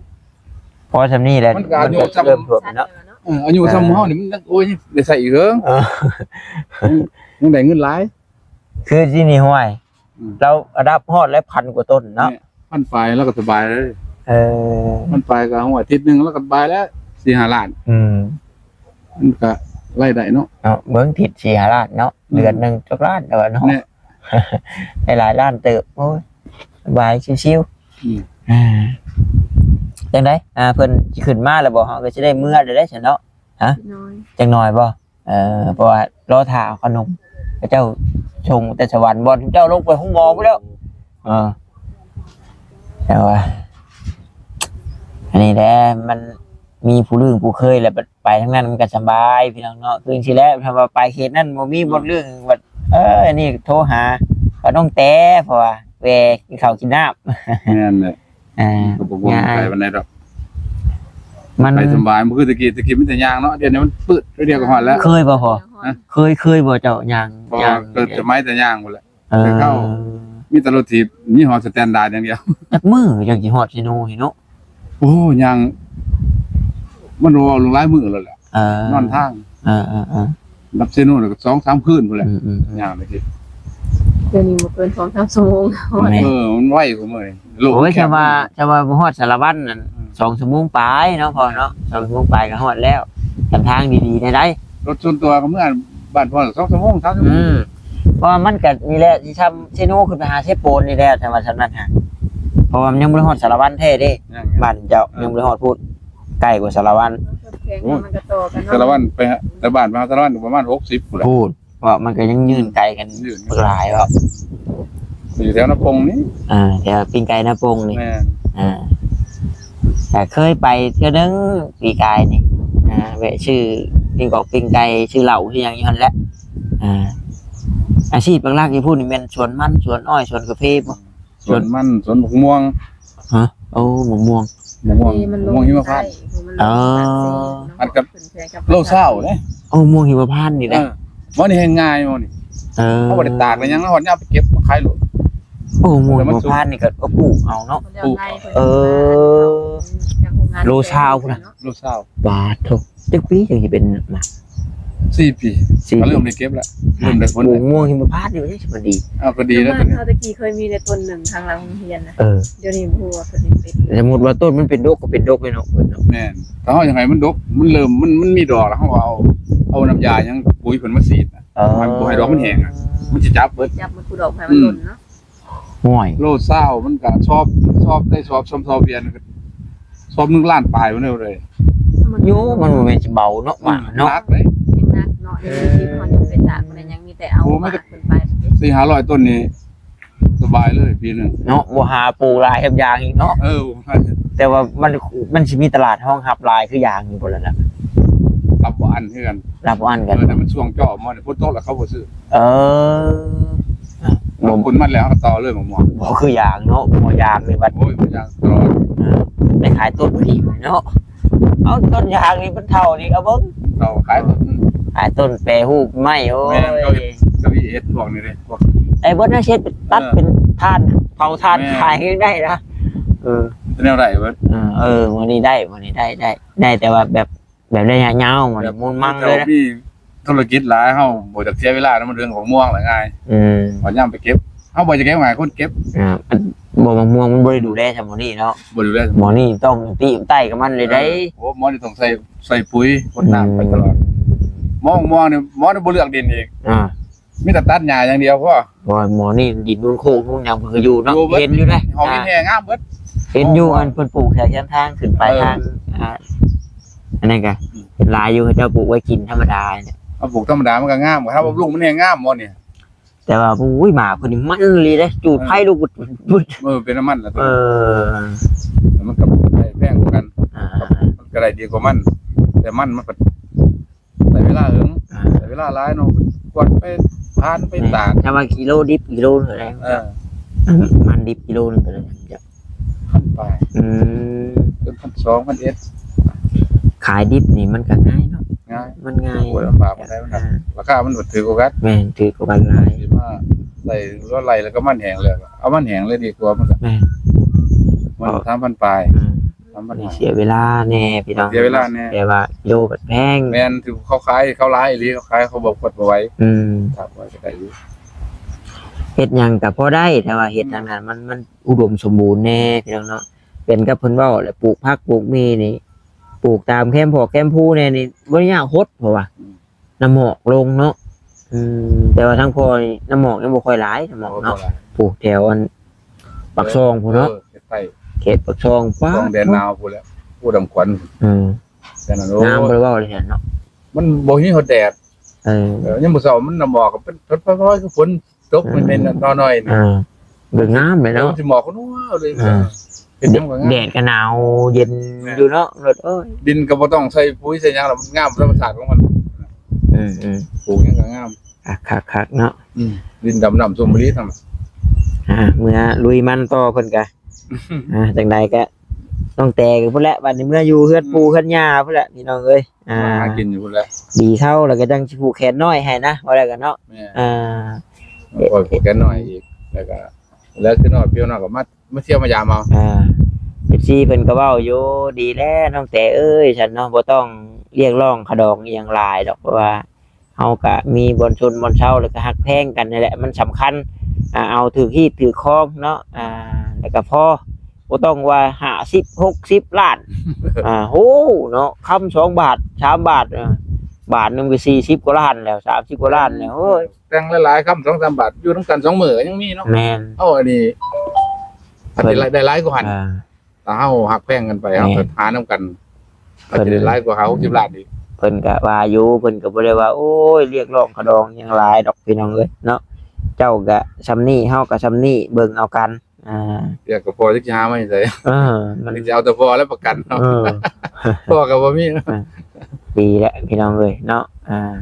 ພໍສ່ຳນີ້ແຫຼະ ມັນກໍອາຍຸ ມັນກໍເລີ່ມຖ້ວມແລ້ວເນາະ ເອີ ອາຍຸ ເອີ ສ່ຳເຮົານີ້ມັນຍັງ ໂອ້ຍ ໄດ້ໃຊ້ອີກເຫິງ ເອີ ຍັງໄດ້ເງິນຫຼາຍ ຄືທີ່ນີ້ຫ້ວຍ ອືມ ລາວລະດັບຮອດແລ້ວພັນກວ່າຕົ້ນເນາະ ແມ່ນ ພັນປາຍລາວກໍສະບາຍເລີຍ ເອີ ພັນປາຍກໍ ອາທິດໜຶ່ງລາວກໍສະບາຍແລ້ວ ສີ່ຫ້າລ້ານ ອືມ ມັນກໍລາຍໄດ້ເນາະ ເນາະ ເບິ່ງທິດສີ່ຫ້າລ້ານເນາະ ອືມ ເດືອນໜຶ່ງຈັກລ້ານແລ້ວເນາະ ແມ່ນ ໄດ້ຫຼາຍລ້ານເຕີບ ໂອ້ຍ ສະບາຍຊິວໆ ອືມ ອ່າ ຈັ່ງໃດ ອ່າ ເພິ່ນຊິຂຶ້ນມາແລ້ວບໍ່ ເຮົາກໍຊິໄດ້ເມືອແລ້ວເດ້ຊັ້ນເນາະ ຮະ ຈັກໜ້ອຍ ຈັກໜ້ອຍບໍ່ ເອີ ເພາະວ່າລໍຖ້າເອົາຂະໜົມ ເຂົາເຈົ້າສົ່ງແຕ່ສະຫວັນ ບ່ອນເຈົ້າລົງໄປໂຮງໝໍພຸ້ນແລ້ວ. ເອີ ແຕ່ວ່າ ອັນນີ້ແຫຼະ ມັນມີຜູ້ລຶ້ງຜູ້ເຄີຍ ແລ້ວໄປທາງນັ້ນມັນກໍສະບາຍ ພີ່ນ້ອງເນາະ. ຄືຈັ່ງຊີ້ແຫຼະ ຖ້າວ່າໄປເຂດນັ້ນບໍ່ມີ ອືມ ບ່ອນລຶ້ງ ບັດ ເອີ ອັນນີ້ໂທຫາ ບັດນ້ອງແຕ ເພາະວ່າແວ່ກິນເຂົ້າກິນນ້ຳ. ແມ່ນແຫຼະ. ອ່າ ກໍບໍ່ມ່ວນ ງ່າຍ ໄກປານໃດດອກ. ມັນ ໄປສະບາຍ ບໍ່ຄືແຕ່ກີ້ ແຕ່ກີ້ມີແຕ່ຍ່າງເນາະ ດຽວນີ້ມັນປຶດ ດຽວກໍຮອດແລ້ວ. ເຄີຍບໍ່ພໍ່? ຮະ? ເຄີຍ ເຄີຍບໍ່ເຈົ້າຍ່າງ? ເພາະວ່າ ຍ່າງ ເກີດສະໄໝແຕ່ຍ່າງພຸ້ນແຫຼະ. ເອີ ແຕ່ເກົ່າມີແຕ່ລົດຖີບ ມີຮອດສະແຕນດາດຢ່າງດຽວ. ຈັກມື້ຈັ່ງຊິຮອດເຊໂນນີ້ເນາະ? ໂອ້ ຍ່າງ ມັນເວົ້າຫຼາຍມື້ແລ້ວແຫຼະ. ເອີ ນອນທາງ. ເອີໆໆ ນັບເຊໂນແລ້ວກໍສອງສາມຄືນພຸ້ນແຫຼະ. ອືມໆໆ ຍ່າງໄປຊິ ດຽວນີ້ບໍ່ເກີນສອງສາມຊົ່ວໂມງ. ແມ່ນ ເອີ ມັນໄວກວ່າມື້ນີ້. ໂອ້ຍ ໂລກມັນແຄບ ຖ້າວ່າ ຖ້າວ່າບໍ່ຮອດສາລະວັນນັ້ນ ອືມ ສອງຊົ່ວໂມງປາຍເນາະພໍ່ເນາະ. ສອງຊົ່ວໂມງປາຍກໍຮອດແລ້ວ ສຳທາງດີໆ ໄດ້ໄດ້. ລົດສ່ວນຕົວກໍເມື່ອບ້ານພໍ່ສອງຊົ່ວໂມງ ສາມຊົ່ວໂມງ. ອືມ ເພາະວ່າມັນກໍນີ້ແຫຼະ ຊິຊ່ຳເຊໂນຂຶ້ນໄປຫາເຊໂປນນີ້ແຫຼະ ຖ້າວ່າຊ່ຳນັ້ນຫາ ເພາະວ່າມັນຍັງບໍ່ໄດ້ຮອດສາລະວັນແທ້ເດ້. ຍັງໆ ບ້ານເຈົ້າ ເອີ ຍັງບໍ່ໄດ້ຮອດພຸ້ນ ໃກ້ກວ່າສາລະວັນ. ໂອ້ ມັນກໍຕໍ່ກັນເນາະ ສາລະວັນໄປຫາ ແຕ່ບ້ານໄປຫາສາລະວັນກໍປະມານຫົກສິບພຸ້ນແຫຼະ. ພຸ້ນ ເພາະມັນກໍຍັງຍື່ນໄກກັນ ມັນຍື່ນບັກຫຼາຍເນາະ. ຢູ່ແຖວນາປົງນີ້ ອ່າ ແຖວປີ້ງໄກ່ນາປົງນີ້. ແມ່ນ ອ່າ ກໍເຄີຍໄປເທື່ອໜຶ່ງປີກາຍນີ້ ອ່າ ແວະຊື້ປີ້ງກອກປີ້ງໄກ່ ຊື້ເຫຼົ້າ ຊື້ຫຍັງຢູ່ຫັ້ນແຫຼະ. ອ່າ ອາຊີບຫຼັກໆຢູ່ພຸ້ນນີ້ແມ່ນສວນມັນ ສວນອ້ອຍ ສວນກາເຟບໍ່? ສວນມັນ ສວນບັກມ່ວງ. ຮະ? ໂອ້ ບັກມ່ວງ ບັກມ່ວງ ບັກມ່ວງຫິມະພານ. ເອີ ອັນກັບໂລຊາວເດ້. ໂອ້ ມ່ວງຫິມະພານນີ້ເດ້. ເອີ ໝໍນີ້ແຮງງ່າຍໝໍນີ້. ເອີ ເຮົາບໍ່ໄດ້ຕາກໄດ້ຫຍັງ ເຮົາເອົາໄປເກັບມາຂາຍໂລດ. ໂອ້ ມ່ວງຫິມະພານນີ້ກໍ ກໍປູກເອົາເນາະ. ປູກ. ເອີ ໂລຊາວພຸ້ນນະ. ໂລຊາວ. ບາດໂທ້ ຈັກປີຈັ່ງຊິເປັນໝາກ? ສີ່ປີ ສີ່ປີ ກໍເລີ່ມໄດ້ເກັບແລ້ວ ເລີ່ມໄດ້ຜົນແລ້ວ. ປູກມ່ວງຫິມະພານນີ້ມັນຍັງຊິບໍ່ດີ. ເອົາ ກໍດີແລ້ວ ແຕ່ມັນ ຕອນນັ້ນ ເຮົາແຕ່ກີ້ເຄີຍມີແຕ່ຕົ້ນໜຶ່ງທາງຫຼັງໂຮງຮຽນນະ. ເອີ ດຽວນີ້ບໍ່ຮູ້ວ່າເພິ່ນເຮັດເປັນ. ແລ້ວສົມມຸດວ່າຕົ້ນມັນເປັນດົກກໍເປັນດົກແມ່ນເນາະ ເພິ່ນເນາະ. ແມ່ນ ຖ້າເຮົາຢາກໃຫ້ມັນດົກ ມັນເລີ່ມ ມັນ ມັນມີດອກແລ້ວ ເຮົາກໍເອົາ ເອົານ້ຳຢາຫຍັງ ປຸ໋ຍເພິ່ນມາສີດນະ. ເອີ ມັນບໍ່ໃຫ້ດອກມັນແຫ້ງອະ ມັນຊິຈັບເບິດ ຈັບມັນ ຜູ້ດອກໃຫ້ມັນ ອືມ ຫຼົ່ນເນາະ. ໂອ້ຍ ໂລຊາວມັນກໍຊອບ ຊອບໄດ້ຊອບ ຊອບ ຊອບວຽນ ຊອບໜຶ່ງລ້ານປາຍພຸ້ນເດ້. ໂຍ ມັນບໍ່ແມ່ນຊິເບົາເນາະ ອືມ ໝາກເນາະ ໜັກເດ້ ຍັງໜັກເນາະ. ເອີ ເຮົາຍັງໄປຕາກບໍ່ໄດ້ຫຍັງ ມີແຕ່ເອົາ ໂອ້ ມັນກໍ ໝາກເພິ່ນໄປ ສີ່ຫ້າຮ້ອຍຕົ້ນນີ້ ສະບາຍເລີຍປີໜຶ່ງເນາະ. ບໍ່ຫາປູກຫຼາຍແຖມຢາງອີກເນາະ. ເອີ ແຕ່ວ່າມັນ ມັນຊິມີຕະຫຼາດຮອງຮັບຫຼາຍຄືຢາງຢູ່ບໍ່ລະນະ? ຮັບບໍ່ອັນຄືກັນ ຮັບບໍ່ອັນກັນ. ເອີ ແຕ່ມັນຊ່ວງເຈາະໝໍນີ້ ຝົນຕົກແລ້ວເຂົາບໍ່ຊື້. ເອີ ອ່ະ ບໍ່ ຜົນມັນແລ້ວເຮົາກໍຕໍ່ເລີຍໝາກມ່ວງ. ບໍ່ຄືຢາງເນາະ ໝໍຢາງນີ້ບັດ ໂອ້ຍ ໝໍຢາງຕະຫຼອດ. ອ່າ ໄປຂາຍຕົ້ນພໍດີເນາະ. ເອົາ ຕົ້ນຢາງນີ້ມັນເຖົ້ານີ້ ເອົາເບິ່ງ ເຖົ້າຂາຍຕົ້ນ ຂາຍຕົ້ນແປຮູບໄມ້. ໂອ້ຍ ແມ່ນ ເຂົາເຮັດ ເຂົາເຮັດພວກນີ້ເດ້ ພວກ ໄອ້ເບິດນະ ເຮັດຕັດ ເອີ ເປັນຖ່ານ ເຜົາຖ່ານ ແມ່ນ ຂາຍຍັງໄດ້ນະ. ເອີ ເປັນແນວໃດເບິດ. ເອີ ເອີ ມື້ນີ້ໄດ້ ມື້ນີ້ໄດ້ ໄດ້ ໄດ້ແຕ່ວ່າແບບ ແບບໄລຍະຍາວ ແບບ ມັນມຸນມັງເລີຍນະ. ມີທຸລະກິດຫຼາຍ ເຮົາບໍ່ຢາກເສຍເວລານຳເລື່ອງຂອງໝາກມ່ວງຫຼາຍງ່າຍ. ອືມ ເຮົາຍາມໄປເກັບ ເຮົາບໍ່ຢາກເກັບໃຫ້ຄົນເກັບ. ອ່າ ອັນ ບໍ່ ໝາກມ່ວງມັນບໍ່ໄດ້ດູແລຊ່ຳໝໍນີ້ເນາະ. ບໍ່ດູແລ ໝໍນີ້ຕ້ອງຕີໃຕ້ກັບມັນເລີຍໄດ໋. ເອີ ໂອ້ ໝໍນີ້ຕ້ອງໃສ່ ໃສ່ປຸ໋ຍ ຫົດນ້ຳ ອືມ ໄປຕະຫຼອດ. ໝາກມ່ວງນີ້ ໝໍນີ້ບໍ່ເລືອກດິນອີກ. ອ່າ ມີແຕ່ຕັດຫຍ້າຢ່າງດຽວພໍ. ໂອ້ຍ ໝໍນີ້ດິນນູນໂຄກນູນຫຍັງເພິ່ນກໍຢູ່ເນາະ. ຢູ່ເບິດ ເຫັນຢູ່ເດ້ ເຮົາເຫັນແຮ່ງາມເບິດ. ເຫັນຢູ່ ໝາກມ່ວງ ອັນເພິ່ນປູກແຖວແຄມທາງຂຶ້ນໄປ ເອີ ທາງ ອ່າ ອັນນັ້ນກໍ ອືມ ເປັນຫຼາຍຢູ່ ເຂົາເຈົ້າປູກໄວ້ກິນທຳມະດານີ້ແຫຼະ. ເອົາປູກທຳມະດາມັນກໍງາມ ຄັນເຮົາ ອືມ ບຳລຸງມັນແຮ່ງາມໝໍນີ້. ແຕ່ວ່າ ໂອ້ຍ ໝາກເພິ່ນນີ້ມັນອີ່ຫຼີເດ້ ຈູດ ເອີ ໄຟລຸກ ເອີ ເປັນນ້ຳມັນລະ. ເອີ ແລ້ວມັນກໍໄດ້ແພງກວ່າກັນ. ອ່າ ມັນກໍໄດ້ດີກວ່າມັນ ແຕ່ມັນ ມັນກໍ ໃຊ້ເວລາເຫິງ ອ່າ ໃຊ້ເວລາຫຼາຍເນາະ ກວດໄປຜ່ານໄປ ແມ່ນ ຕາກ. ຖ້າວ່າກິໂລດິບກິໂລເທົ່າໃດ? ເອີ ມັນດິບກິໂລໜຶ່ງເທົ່າໃດ? ພັນປາຍ. ອືມ ເປັນພັນສອງ ພັນເອັດ. ຂາຍດິບນີ້ມັນກໍງ່າຍເນາະ. ງ່າຍ ມັນງ່າຍ. ໂອ້ຍ ລຳບາກປານໃດມັນນະ. ອ່າ ລາຄາມັນຖືກກວ່າກັນ. ແມ່ນ ຖືກກວ່າກັນຫຼາຍ. ຊິມາໃສ່ລວດໄຫຼ ແລ້ວກໍມັນແຫ້ງເລີຍ ເອົາມັນແຫ້ງເລີຍດີກວ່າ. ມັນກໍ ແມ່ນ ມັນສາມພັນປາຍ. ອ່າ ມັນເສຍເວລາແດ່ພີ່ນ້ອງ ເສຍເວລາແດ່ ແຕ່ວ່າໂລບັດແພງ. ແມ່ນ ຖືເຂົາຂາຍ ເຂົາຫຼາຍອີ່ຫຼີ ເຂົາຂາຍ ເຂົາບໍ່ກວດບໍ່ໄຫວ. ອືມ ຄັບ ໄວ້ກໍໄດ້ຢູ່ ເຮັດຫຍັງກໍພໍໄດ້ ແຕ່ວ່າເຮັດ ອືມ ທາງນັ້ນມັນ ມັນອຸດົມສົມບູນແດ່ພີ່ນ້ອງເນາະ. ເປັນກັບເພິ່ນເວົ້າແຫຼະ ປູກຜັກປູກໝີ່ນີ້ ປູກຕາມແຄມພອກແຄມພູແດ່ນີ້ ບໍ່ໄດ້ຍາກຫົດ ເພາະວ່າ ອືມ ນ້ຳໝອກລົງເນາະ. ອືມ ແຕ່ວ່າທາງພໍ່ນີ້ນ້ຳໝອກຍັງບໍ່ຄ່ອຍຫຼາຍ ນ້ຳໝອກເນາະ. ບໍ່ຫຼາຍ ປູກແຖວອັນປາກຊ່ອງພຸ້ນເນາະ. ເອີ ເຂດໃຕ້ ເຂດປາກຊ່ອງ ປາກຊ່ອງແດນນາວພຸ້ນແຫຼະ ພູດຳຂວັນ. ອືມ ແຕ່ນັ້ນ ໂອ້ຍ ງາມບໍ່ໄດ້ເວົ້າເລີຍເນາະ ມັນບໍ່ມີຮອດແດດ. ເອີ ເອີ ຍາມມື້ເຊົ້າມັນນຳໝອກກໍເປັນ ເປັນ ເປັນ ເປັນ ເປັນຝົນຕົກ ເອີ ເປັນ ເປັນນ້ອຍໆ ເອີ ກໍງາມແຫຼະເນາະ ມັນຊິໝອກນົວເລີຍ ເອີ ເຮັດຫຍັງກໍງາມ ແດດກໍໜາວເຢັນ ແມ່ນ ຢູ່ເນາະ ລົດ ໂອ້ຍ ດິນກໍບໍ່ຕ້ອງໃສ່ປຸ໋ຍໃສ່ຫຍັງແລ້ວ ມັນງາມທຳມະຊາດຂອງມັນ ອືມໆ ປູກຫຍັງກໍງາມ ຄັກໆໆ ເນາະ ອືມ ດິນດຳນ້ຳຊົມອີ່ຫຼີທັງ ອ່າ ເມືອລຸຍມັນຕໍ່ເພິ່ນກະ ອ່າ ຈັ່ງໃດກະ ນ້ອງແຕກະພຸ້ນແຫຼະ ບັດນີ້ເມືອຢູ່ເຮືອນປູ່ ອືມ ເຮືອນຍ່າພຸ້ນແຫຼະ ພີ່ນ້ອງເອີຍ ອ່າ ມາຫາກິນຢູ່ພຸ້ນແຫຼະ ດີເຊົາແລ້ວກໍຈັ່ງຊິຜູກແຂນນ້ອຍໃຫ້ນະ ວ່າແລ້ວກັນເນາະ ແມ່ນ ອ່າ ຂ້ອຍຜູກແຂນນ້ອຍອີກ ແລ້ວກໍ ແລ້ວຄືນ້ອຍ ພີ່ນ້ອງກໍມາ ມາທ່ຽວມາຢາມເອົາ ອ່າ ເອັຟຊີ ເພິ່ນກໍເວົ້າຢູ່ ດີແລ້ວນ້ອງແຕເອີຍ ຊັ້ນເນາະ ບໍ່ຕ້ອງຮຽກຮ້ອງຄ່າດອງອີ່ຫຍັງຫຼາຍດອກ ເພາະວ່າ ເຮົາກະມີບ່ອນຊົນບ່ອນເຊົາ ແລ້ວກະຮັກແພງກັນນີ້ແຫຼະ ມັນສຳຄັນ ອ່າ ເອົາຖືກຮີດຖືກຄອງເນາະ ອ່າ ແລ້ວກະພໍ ບໍ່ຕ້ອງວ່າຫ້າສິບ ຫົກສິບລ້ານ ອ່າ ໂຫ ເນາະ ຄຳສອງບາດ ສາມບາດ ອ່າ ບາດໜຶ່ງກໍສີ່ສິບກວ່າລ້ານແລ້ວ ສາມສິບກວ່າລ້ານແລ້ວ ໂອ້ຍ ແຕ່ງຫຼາຍໆ ຄຳສອງສາມບາດ ຢູ່ນຳກັນສອງມື້ກໍຍັງມີເນາະ ແມ່ນ ເອົາອັນນີ້ ເພິ່ນ ອາດຈະໄດ້ຫຼາຍກວ່າຫັ້ນ ອ່າ ຖ້າເຮົາຮັກແພງກັນໄປ ແມ່ນ ເຮົາກໍຫານຳກັນ ເພິ່ນ ອາດຈະໄດ້ຫຼາຍກວ່າຫ້າຫົກສິບລ້ານອີກ ເພິ່ນກໍວ່າຢູ່ ເພິ່ນກໍບໍ່ໄດ້ວ່າ ໂອ້ຍ ຮຽກຮ້ອງຄ່າດອງຫຍັງຫຼາຍດອກ ພີ່ນ້ອງເອີຍເນາະ ເຈົ້າກໍສ່ຳນີ້ ເຮົາກໍສ່ຳນີ້ ເບິ່ງເອົາກັນ ອ່າ ຮຽກກໍພໍ ຈັກຊິຫາມາໃສ ເອີ ມັນ ຈັກຊິເອົາແຕ່ພໍແລ້ວປະກັນເນາະ ເອີ ພໍກໍບໍ່ມີ ອ່າ ດີແຫຼະ ພີ່ນ້ອງເອີຍເນາະ ອ່າ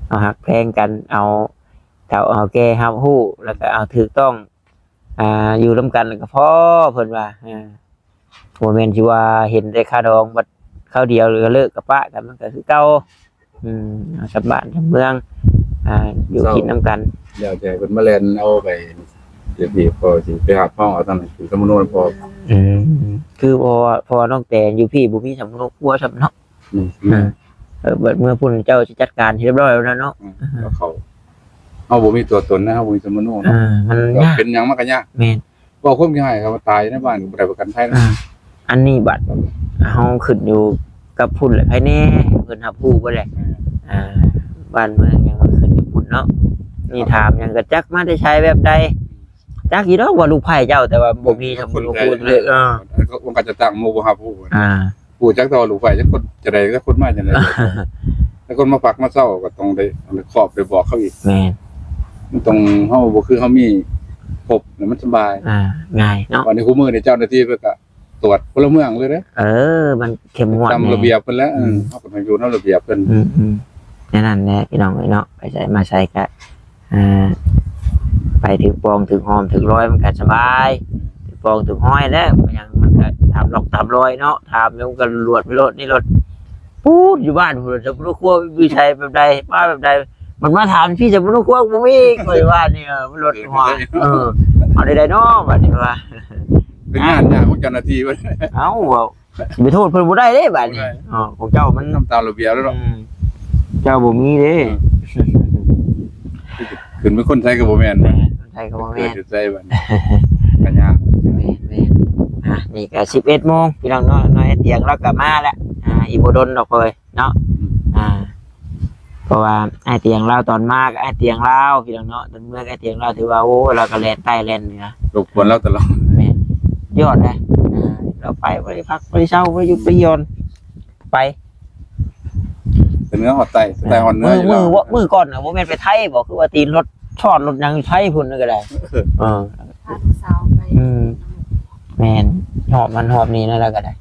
ເຮົາຮັກແພງກັນ ເອົາເຖົ້າເອົາແກ່ຮັບຮູ້ ແລ້ວກໍເອົາຖືກຕ້ອງ ອ່າ ຢູ່ນຳກັນກໍພໍ ເພິ່ນວ່າ ອ່າ ບໍ່ແມ່ນຊິວ່າເຫັນແຕ່ຄ່າດອງ ບັດຄາວດຽວກໍເລີກກໍປະກັນ ມັນກໍຄືເກົ່າ ອືມ ເອົາສ່ຳບ້ານສ່ຳເມືອງ ອ່າ ຢູ່ກິນນຳກັນ ແລ້ວແຕ່ເພິ່ນມາແລ່ນເອົາໄປ ດຽວນີ້ພໍຊິໄປຮັບຮອງເອົາທາງນັ້ນ ຄືສຳມະໂນນພໍ ອືມ ຄືເພາະວ່າ ເພາະວ່ານ້ອງແຕນຢູ່ພີ້ບໍ່ມີສຳມະໂນຄົວຊ້ຳເນາະ ອືມ ເອີ ບັດເມືອພຸ້ນເຈົ້າຊິຈັດການໃຫ້ຮຽບຮ້ອຍແລ້ວເນາະ ອືມ ເຂົາ ເຮົາບໍ່ມີຕົວຕົນນະ ເຮົາບໍ່ມີສຳມະໂນເນາະ ເອີ ມັນຍາກ ເປັນຫຍັງມັນກໍຍາກ ແມ່ນ ເວົ້າຄວາມຂີ້ຮ້າຍ ເຂົາວ່າຕາຍໃນບ້ານກໍບໍ່ໄດ້ປະກັນໄພນະ ອ່າ ອັນນີ້ບັດ ເຮົາຂຶ້ນຢູ່ກັບພຸ້ນແຫຼະ ໃຜແດ່ເພິ່ນຮັບຮູ້ບໍ່ແຫຼະ ອ່າ ບ້ານເມືອງຫຍັງມັນຂຶ້ນຢູ່ພຸ້ນເນາະ ນີ້ຖາມຫຍັງກໍຈັກມາແຕ່ໃສແບບໃດ ຈັກຢູ່ດອກວ່າລູກໃຜເຈົ້າ ແຕ່ວ່າບໍ່ມີສຳມະໂນຄົວເລີຍ ເອີ ມັນກໍຈະຕັ້ງໝູ່ບໍ່ຮັບຮູ້ ອ່າ ຮູ້ຈັກແຕ່ວ່າລູກໃຜ ຈັກຄົນຈະໃດ ຈັກຄົນມາຈັ່ງໃດ ແຕ່ຄົນມາພັກມາເຊົາກໍຕ້ອງໄດ້ຄອບໄດ້ບອກເຂົາອີກ ແມ່ນ ມັນຕ້ອງ ເຮົາບໍ່ຄືເຮົາມີຄົບແລ້ວມັນສະບາຍ ອ່າ ງ່າຍເນາະ ບັດນີ້ຄູ່ມື້ນີ້ເຈົ້າໜ້າທີ່ເພິ່ນກໍຕວດພົນລະເມືອງເລີຍເດ້ ເອີ ມັນເຂັ້ມງວດ ຕາມລະບຽບເພິ່ນແຫຼະ ອືມ ເຮົາກໍຕ້ອງຢູ່ນຳລະບຽບເພິ່ນ ອືມໆ ແນວນັ້ນແຫຼະ ພີ່ນ້ອງເອີຍເນາະ ໄປໃສມາໃສກໍ ອ່າ ໄປຖືກປອງຖືກຫອມຖືກລອຍ ມັນກໍສະບາຍ ຖືກປອງຖືກຮອຍແລ້ວ ມັນຫຍັງ ມັນກໍຕາມລັອກຕາມລອຍເນາະ ຖາມແລ້ວມັນກໍລວດໄປໂລດ ນີ້ໂລດ ປູດ ຢູ່ບ້ານພຸ້ນ ສຳມະໂນຄົວມີໃສແບບໃດ ມາແບບໃດ ມັນມາຖາມພີ່ ສຳມະໂນຄົວບໍ່ມີ ຂ້ອຍວ່ານີ້ ເອີ ມັນໂລດຫົວ ເອີ ເອົາໄດ້ໃດເນາະ ບາດນີ້ວ່າ ເປັນງານຍາກຂອງເຈົ້າໜ້າທີ່ເພິ່ນ ເອົ້າ ເວົ້າ ຊິໄປໂທດເພິ່ນບໍ່ໄດ້ເດ້ບາດນີ້ ບໍ່ໄດ້ ເອີ ຂອງເຈົ້າມັນ ນຳຕາມລະບຽບແລ້ວເນາະ ເອີ ເຈົ້າບໍ່ມີເດ້ ເອີ ຂຶ້ນເປັນຄົນໄທກໍບໍ່ແມ່ນ ແມ່ນ ຄົນໄທກໍບໍ່ແມ່ນ ເກີດຢູ່ໃສບາດນີ້ ກໍຍາກ ແມ່ນໆ ອ່ະ ນີ້ກໍສິບເອັດໂມງ ພີ່ນ້ອງເນາະ ນ້ອງໄອຕຽງລາວກໍມາແລ້ວ ອ່າ ອີກບໍ່ດົນດອກເພິ່ນເນາະ ອືມ ອ່າ ເພາະວ່າອ້າຍຕຽງລາວຕອນມາກໍອ້າຍຕຽງລາວ ພີ່ນ້ອງເນາະ ຕອນເມືອກໍອ້າຍຕຽງລາວ ຖືວ່າ ໂອ້ ລາວກໍແລ່ນໃຕ້ແລ່ນເໜືອ ລົບກວນລາວຕະຫຼອດ ແມ່ນ ຍອດເດ້ ອ່າ ລາວໄປບໍ່ໄດ້ພັກບໍ່ໄດ້ເຊົາ ບໍ່ໄດ້ຢຸດໄດ້ຢ່ອນ ໄປ ແຕ່ເໜືອຮອດໃຕ້ ໃຕ້ຮອດເໜືອ ມື້ ມື້ ມື້ກ່ອນນະ ບໍ່ແມ່ນໄປໄທບໍ ຄືວ່າຕີນລົດຊອດລົດຫຍັງຢູ່ໄທພຸ້ນກໍໄດ້ ເອີ ພາລູກສາວໄປ ອືມ ແມ່ນ ຮອບນັ້ນຮອບນີ້ນັ້ນລະກໍໄດ້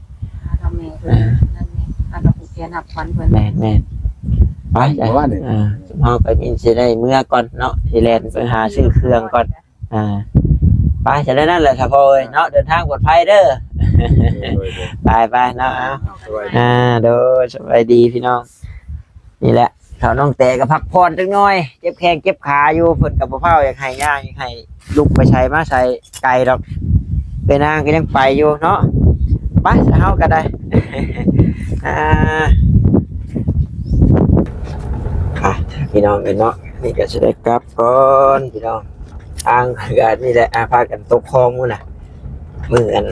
ຫາກັບແມ່ເພິ່ນ ອ່າ ນັ້ນແມ່ ຫາກັບຜູ້ແຂນຮັບຂວັນເພິ່ນ ແມ່ນໆ ໄປ ເມື່ອວານນີ້ ອ່າ ເຮົາກໍມີຊິໄດ້ເມືອກ່ອນເນາະ ຊິແລ່ນໄປຫາຊື້ເຄື່ອງກ່ອນ ອ່າ ໄປ ຈະໄດ້ນັ້ນແຫຼະ ຖ້າພໍ່ເອີຍເນາະ ເດີນທາງປອດໄພເດີ ໂດຍໆ ໄປໆ ເນາະ ເອົາ ສະບາຍດີ ອ່າ ໂດຍ ສະບາຍດີພີ່ນ້ອງ ນີ້ແຫຼະ ເຖົ້ານ້ອງແຕກໍພັກຜ່ອນຈັກໜ່ອຍ ເຈັບແຂ້ງເຈັບຂາຢູ່ ເພິ່ນກໍບໍ່ຟ້າວຢາກໃຫ້ຍ່າງ ຢາກໃຫ້ລຸກໄປໃສມາໃສໄກດອກ ເອື້ອຍນາງກໍຍັງໄປຢູ່ເນາະ ໄປ ເຮົາກໍໄດ້ ອ່າ ອ່ະ ພີ່ນ້ອງເອີຍເນາະ ນີ້ກໍຊິໄດ້ກັບກ່ອນ ພີ່ນ້ອງ ທາງກໍນີ້ແຫຼະ ອ່າ ພາກັນຕົກຄອງມື້ນະ ມື້ອັນ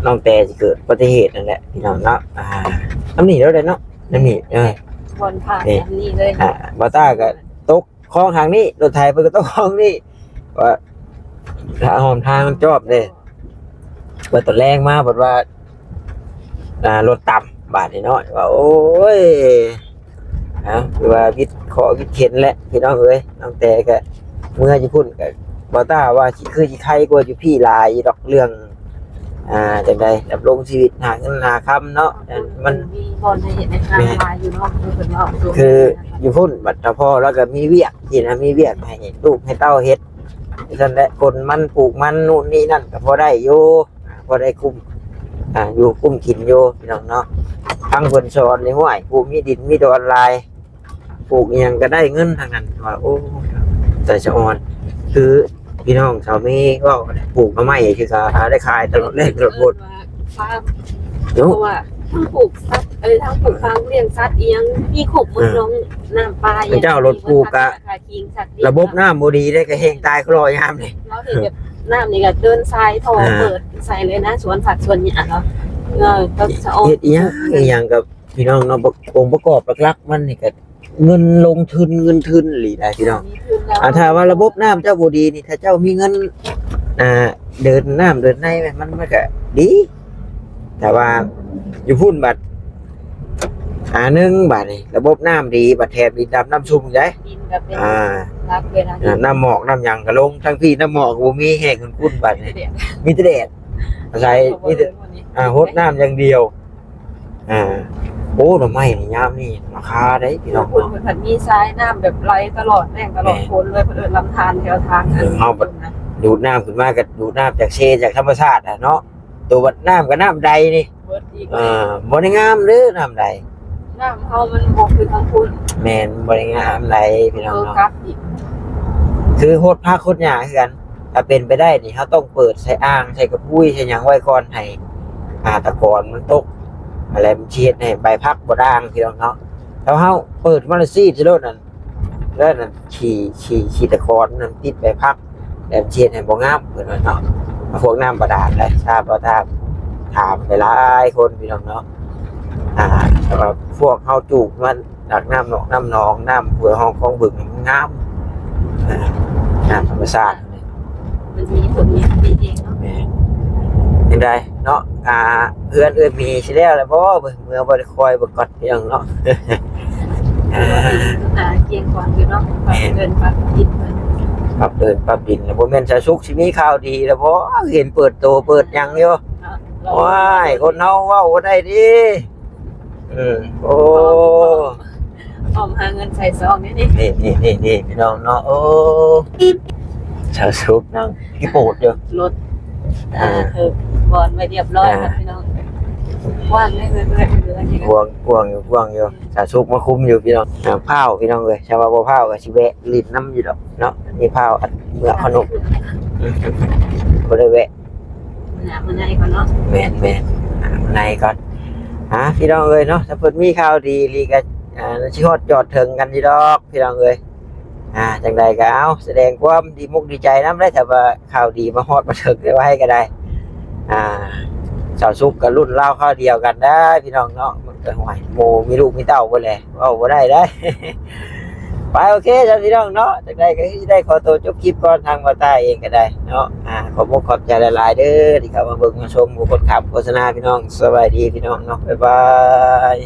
ນ້ອງແຕຊິເກີດອຸບັດຕິເຫດນັ້ນແຫຼະ ພີ່ນ້ອງເນາະ ອ່າ ນຳນີ້ເລີຍເນາະ ນຳນີ້ ເອີ ບ່ອນຜ່ານ ນີ້ ນຳນີ້ເລີຍ ອ່າ ບ່າວຕ້າກໍຕົກຄອງທາງນີ້ ລົດໄຖເພິ່ນກໍຕົກຄອງນີ້ ວ່າຖ້າຮ່ອມທາງມັນຈອບເດ້ ວ່າຕອນແລງມາເພິ່ນວ່າ ອ່າ ລົດຕຳ ບາດນີ້ເນາະ ວ່າ ໂອ້ຍ ເອົາ ຄືວ່າວິດເຄາະວິດເຂັນແຫຼະພີ່ນ້ອງເອີຍ. ນ້ອງແຕກໍເມືອຢູ່ພຸ້ນ ກໍບໍ່ຕ້າວ່າຊິຄືຊິໄຄກວ່າຢູ່ພີ້ຫຼາຍດອກ ເລື່ອງ ອ່າ ຈັ່ງໃດ ດຳລົງຊີວິດ ຫາເງິນຫາຄຳເນາະ. ມັນມີບ່ອນໃຫ້ເຮັດໃຫ້ຫາ ແມ່ນ ຫຼາຍຢູ່ເນາະ ຄືເພິ່ນເວົ້າ ຄືຢູ່ພຸ້ນ ບັດເຈົ້າພໍ່ລາວກໍມີວຽກ ທີ່ນະ ມີວຽກໃຫ້ລູກໃຫ້ເຕົ້າເຮັດ ຊັ້ນແຫຼະ. ກົນມັນ ປູກມັນ ນູ້ນນີ້ນັ້ນ ກໍພໍໄດ້ຢູ່ ພໍໄດ້ກຸ້ມ ອ່າ ຢູ່ກຸ້ມກິນຢູ່ພີ່ນ້ອງເນາະ. ທາງເພິ່ນສອນນີ້ ຫ້ວຍ ຜູ້ມີດິນມີດອນຫຼາຍ ປູກອີ່ຫຍັງກໍໄດ້ເງິນທັງນັ້ນ ວ່າ ໂອ້ ໃຈສະອອນ. ຄືພີ່ນ້ອງສາວເມເວົ້າ ປູກໜໍ່ໄມ້ຄືກໍຫາໄດ້ຂາຍຕະຫຼອດແລງຕະຫຼອດບົດ ເນາະ ເພາະວ່າທັງປູກສັດ ເອີ ທັງປູກຝັງ ລ້ຽງສັດອີ່ຫຍັງ ມີຄົບໝົດ ເອີ ນ້ອງ ນ້ຳປາ ເຈົ້າລົດປູກກະ ລະບົບນ້ຳບໍ່ດີເດ້ ກໍແຫ້ງຕາຍຄໍລໍຍາມນີ້. ເຮົາເຮັດແບບນ້ຳນີ້ກໍເດີນສາຍທໍ່ ອ່າ ເປີດໃສ່ເລີຍນະ ສວນຜັກສວນຫຍ້າເນາະ. ເອີ ກໍສະອອນ ເຮັດອີ່ຫຍັງອີ່ຫຍັງກັບພີ່ນ້ອງເນາະ ອົງປະກອບຫຼັກໆມັນນີ້ກໍເງິນລົງທຶນ ເງິນທຶນອີ່ຫຼີໄດ໋ພີ່ນ້ອງ. ມີທຶນແລ້ວ ອ່າ ຖ້າວ່າລະບົບນ້ຳເຈົ້າບໍ່ດີນີ້ ຖ້າເຈົ້າມີເງິນ ອ່າ ເດີນນ້ຳເດີນໃນ ມັນ ມັນກໍດີ. ແຕ່ວ່າຢູ່ພຸ້ນບັດ ອ່າ ໜຶ່ງ ບາດນີ້ລະບົບນ້ຳດີ ບັດແຖມດິນດຳນ້ຳຊຸ່ມໄດ໋ ດິນກໍເປັນ ອ່າ ຫຼັກເລີຍນະ ອ່າ ນ້ຳໝອກນ້ຳຫຍັງກໍລົງ. ທາງພີ້ນ້ຳໝອກກໍບໍ່ມີ ແຫ້ງຂຸ້ນໆ ບັດນີ້ ມີແຕ່ແດດ ອາໄສມີແຕ່ ອ່າ ຫົດນ້ຳຢ່າງດຽວ. ອ່າ ໂອ້ ໜໍ່ໄມ້ນີ້ຍາມນີ້ລາຄາໄດ໋ພີ່ນ້ອງ ເພິ່ນ ເພິ່ນພັດມີສາຍນ້ຳແບບໄຫຼຕະຫຼອດແລ້ງຕະຫຼອດ ແມ່ນ ຝົນເລີຍ ເພິ່ນເອີ້ນລຳທານແຖວທາງ ເອີ ເຮົາບັດດູດນ້ຳຂຶ້ນມາກໍດູດນ້ຳຈາກເຊ ຈາກທຳມະຊາດແຫຼະເນາະ. ໂຕບັດນ້ຳກໍນ້ຳໃດນີ້ ເບິດອີກ ເອີ ບໍ່ໄດ້ງາມເດີນ້ຳໃດ. ນ້ຳເຮົາມັນບໍ່ຄືທາງພຸ້ນ ແມ່ນ ບໍ່ໄດ້ງາມໃດພີ່ນ້ອງເນາະ. ຄືຫົດຜັກຫົດຫຍ້າຄືກັນ ຖ້າເປັນໄປໄດ້ນີ້ ເຮົາຕ້ອງເປີດໃສ່ອ່າງ ໃສ່ກະພຸ້ຍ ໃສ່ຫຍັງໄວ້ກ່ອນ ໃຫ້ ອ່າ ຕະກອນມັນຕົກ ແລ້ວມັນຊິເຮັດໃຫ້ໃບຜັກບໍ່ດ່າງພີ່ນ້ອງເນາະ. ຖ້າເຮົາເປີດມາແລ້ວຊີດໃສ່ໂລດນັ້ນ ແລ້ວນັ້ນຂີ້ ຂີ້ ຂີ້ຕະກອນນັ້ນຕິດໃບຜັກ ແລ້ວຊິເຮັດໃຫ້ບໍ່ງາມ ເພິ່ນວ່າເນາະ. ພວກນ້ຳບາດານໄດ໋ ຊາວບໍ່ຕາມ ຖາມຫຼາຍໆຄົນພີ່ນ້ອງເນາະ. ອ່າ ແຕ່ວ່າພວກເຮົາຈູກມາຈາກນ້ຳໜອກນ້ຳໜອງ ນ້ຳຫ້ວຍຮ່ອງຄອງບຶງ ມັນງາມ ອ່າ ນ້ຳທຳມະຊາດ ມັນມີຜົນມີ ມີເອງເນາະ. ແມ່ນ ຈັ່ງໃດເນາະ ອ່າ ເຮືອນເອື້ອຍໝີຊິແລ້ວແລ້ວບໍ່? ເບິ່ງ ເມືອບໍ່ໄດ້ຄອຍເບິ່ງກ່ອນ ພີ່ນ້ອງເນາະ. ອ່າ ອ່າ ກຽມກ່ອນຢູ່ເນາະ ປັບເດີນປັບດິນ ປັບເດີນປັບດິນ. ແລ້ວບໍ່ແມ່ນສາວສຸກຊິມີຂ່າວດີແລ້ວບໍ່? ເຫັນເປີດໂຕເປີດຫຍັງຢູ່. ໂອ້ຍ ຄົນເຮົາເວົ້າບໍ່ໄດ້ເດ້. ເອີ ໂອ້ ອອມຫາເງິນໃສ່ຊອງນີ້ ນີ້ ນີ້ ພີ່ນ້ອງເນາະ. ໂອ້ ສາວສຸກນັ່ງຂີ້ໂປດຢູ່ ລົດ ອ່າ ອ່າ ຖືກບ່ອນໄວ້ຮຽບຮ້ອຍ ອ່າ ແລ້ວພີ່ນ້ອງ. ກວ້າງເລີຍ ເຮືອນເອື້ອຍ ກວ້າງ ກວ້າງຢູ່ ກວ້າງຢູ່. ສາວສຸກມາຄຸມຢູ່ພີ່ນ້ອງ. ອ່າ ພ້າວພີ່ນ້ອງເອີຍ ຖ້າວ່າບໍ່ພ້າວກໍຊິແວະຫຼິ້ນນຳຢູ່ດອກເນາະ. ມີພ້າວອັນເມືອຂະໜົມ ບໍ່ໄດ້ແວະ ມື້ໜ້າມື້ໃນກ່ອນເນາະ. ແມ່ນໆ ມື້ໃນກ່ອນ. ອ່າ ພີ່ນ້ອງເອີຍເນາະ ຖ້າເພິ່ນມີຂ່າວດີອີ່ຫຼີກໍ ອ່າ ຊິຮອດຈອດເຖິງກັນຢູ່ດອກ ພີ່ນ້ອງເອີຍ. ອ່າ ຈັ່ງໃດກໍເອົາ ສະແດງຄວາມດີມຸກດີໃຈນຳເດ້ ຖ້າວ່າຂ່າວດີມາຮອດມາເຖິງໄດ້ໄວກໍໄດ້. ອ່າ ສາວສຸກກໍລຸ້ນລາວຄາວດຽວກັນໄດ໋ ພີ່ນ້ອງເນາະ. ມັນກໍ ໂອ້ຍ ໝູ່ມີລູກມີເຕົ້າເບິດແຫຼະ ເວົ້າບໍ່ໄດ້ໄດ໋. ໄປ ໂອເຄ ຊັ້ນພີ່ນ້ອງເນາະ ຈັ່ງໃດກໍຊິໄດ້ຂໍໂຕຈົບຄລິບກ່ອນ ທາງບ່າວຕ້າເອງກໍໄດ້ເນາະ. ອ່າ ຂອບອົກຂອບໃຈຫຼາຍໆເດີ ທີ່ເຂົ້າມາເບິ່ງມາຊົມ ບໍ່ກົດຂ້າມໂຄສະນາ ພີ່ນ້ອງ. ສະບາຍດີ ພີ່ນ້ອງເນາະ ບາຍບາຍ.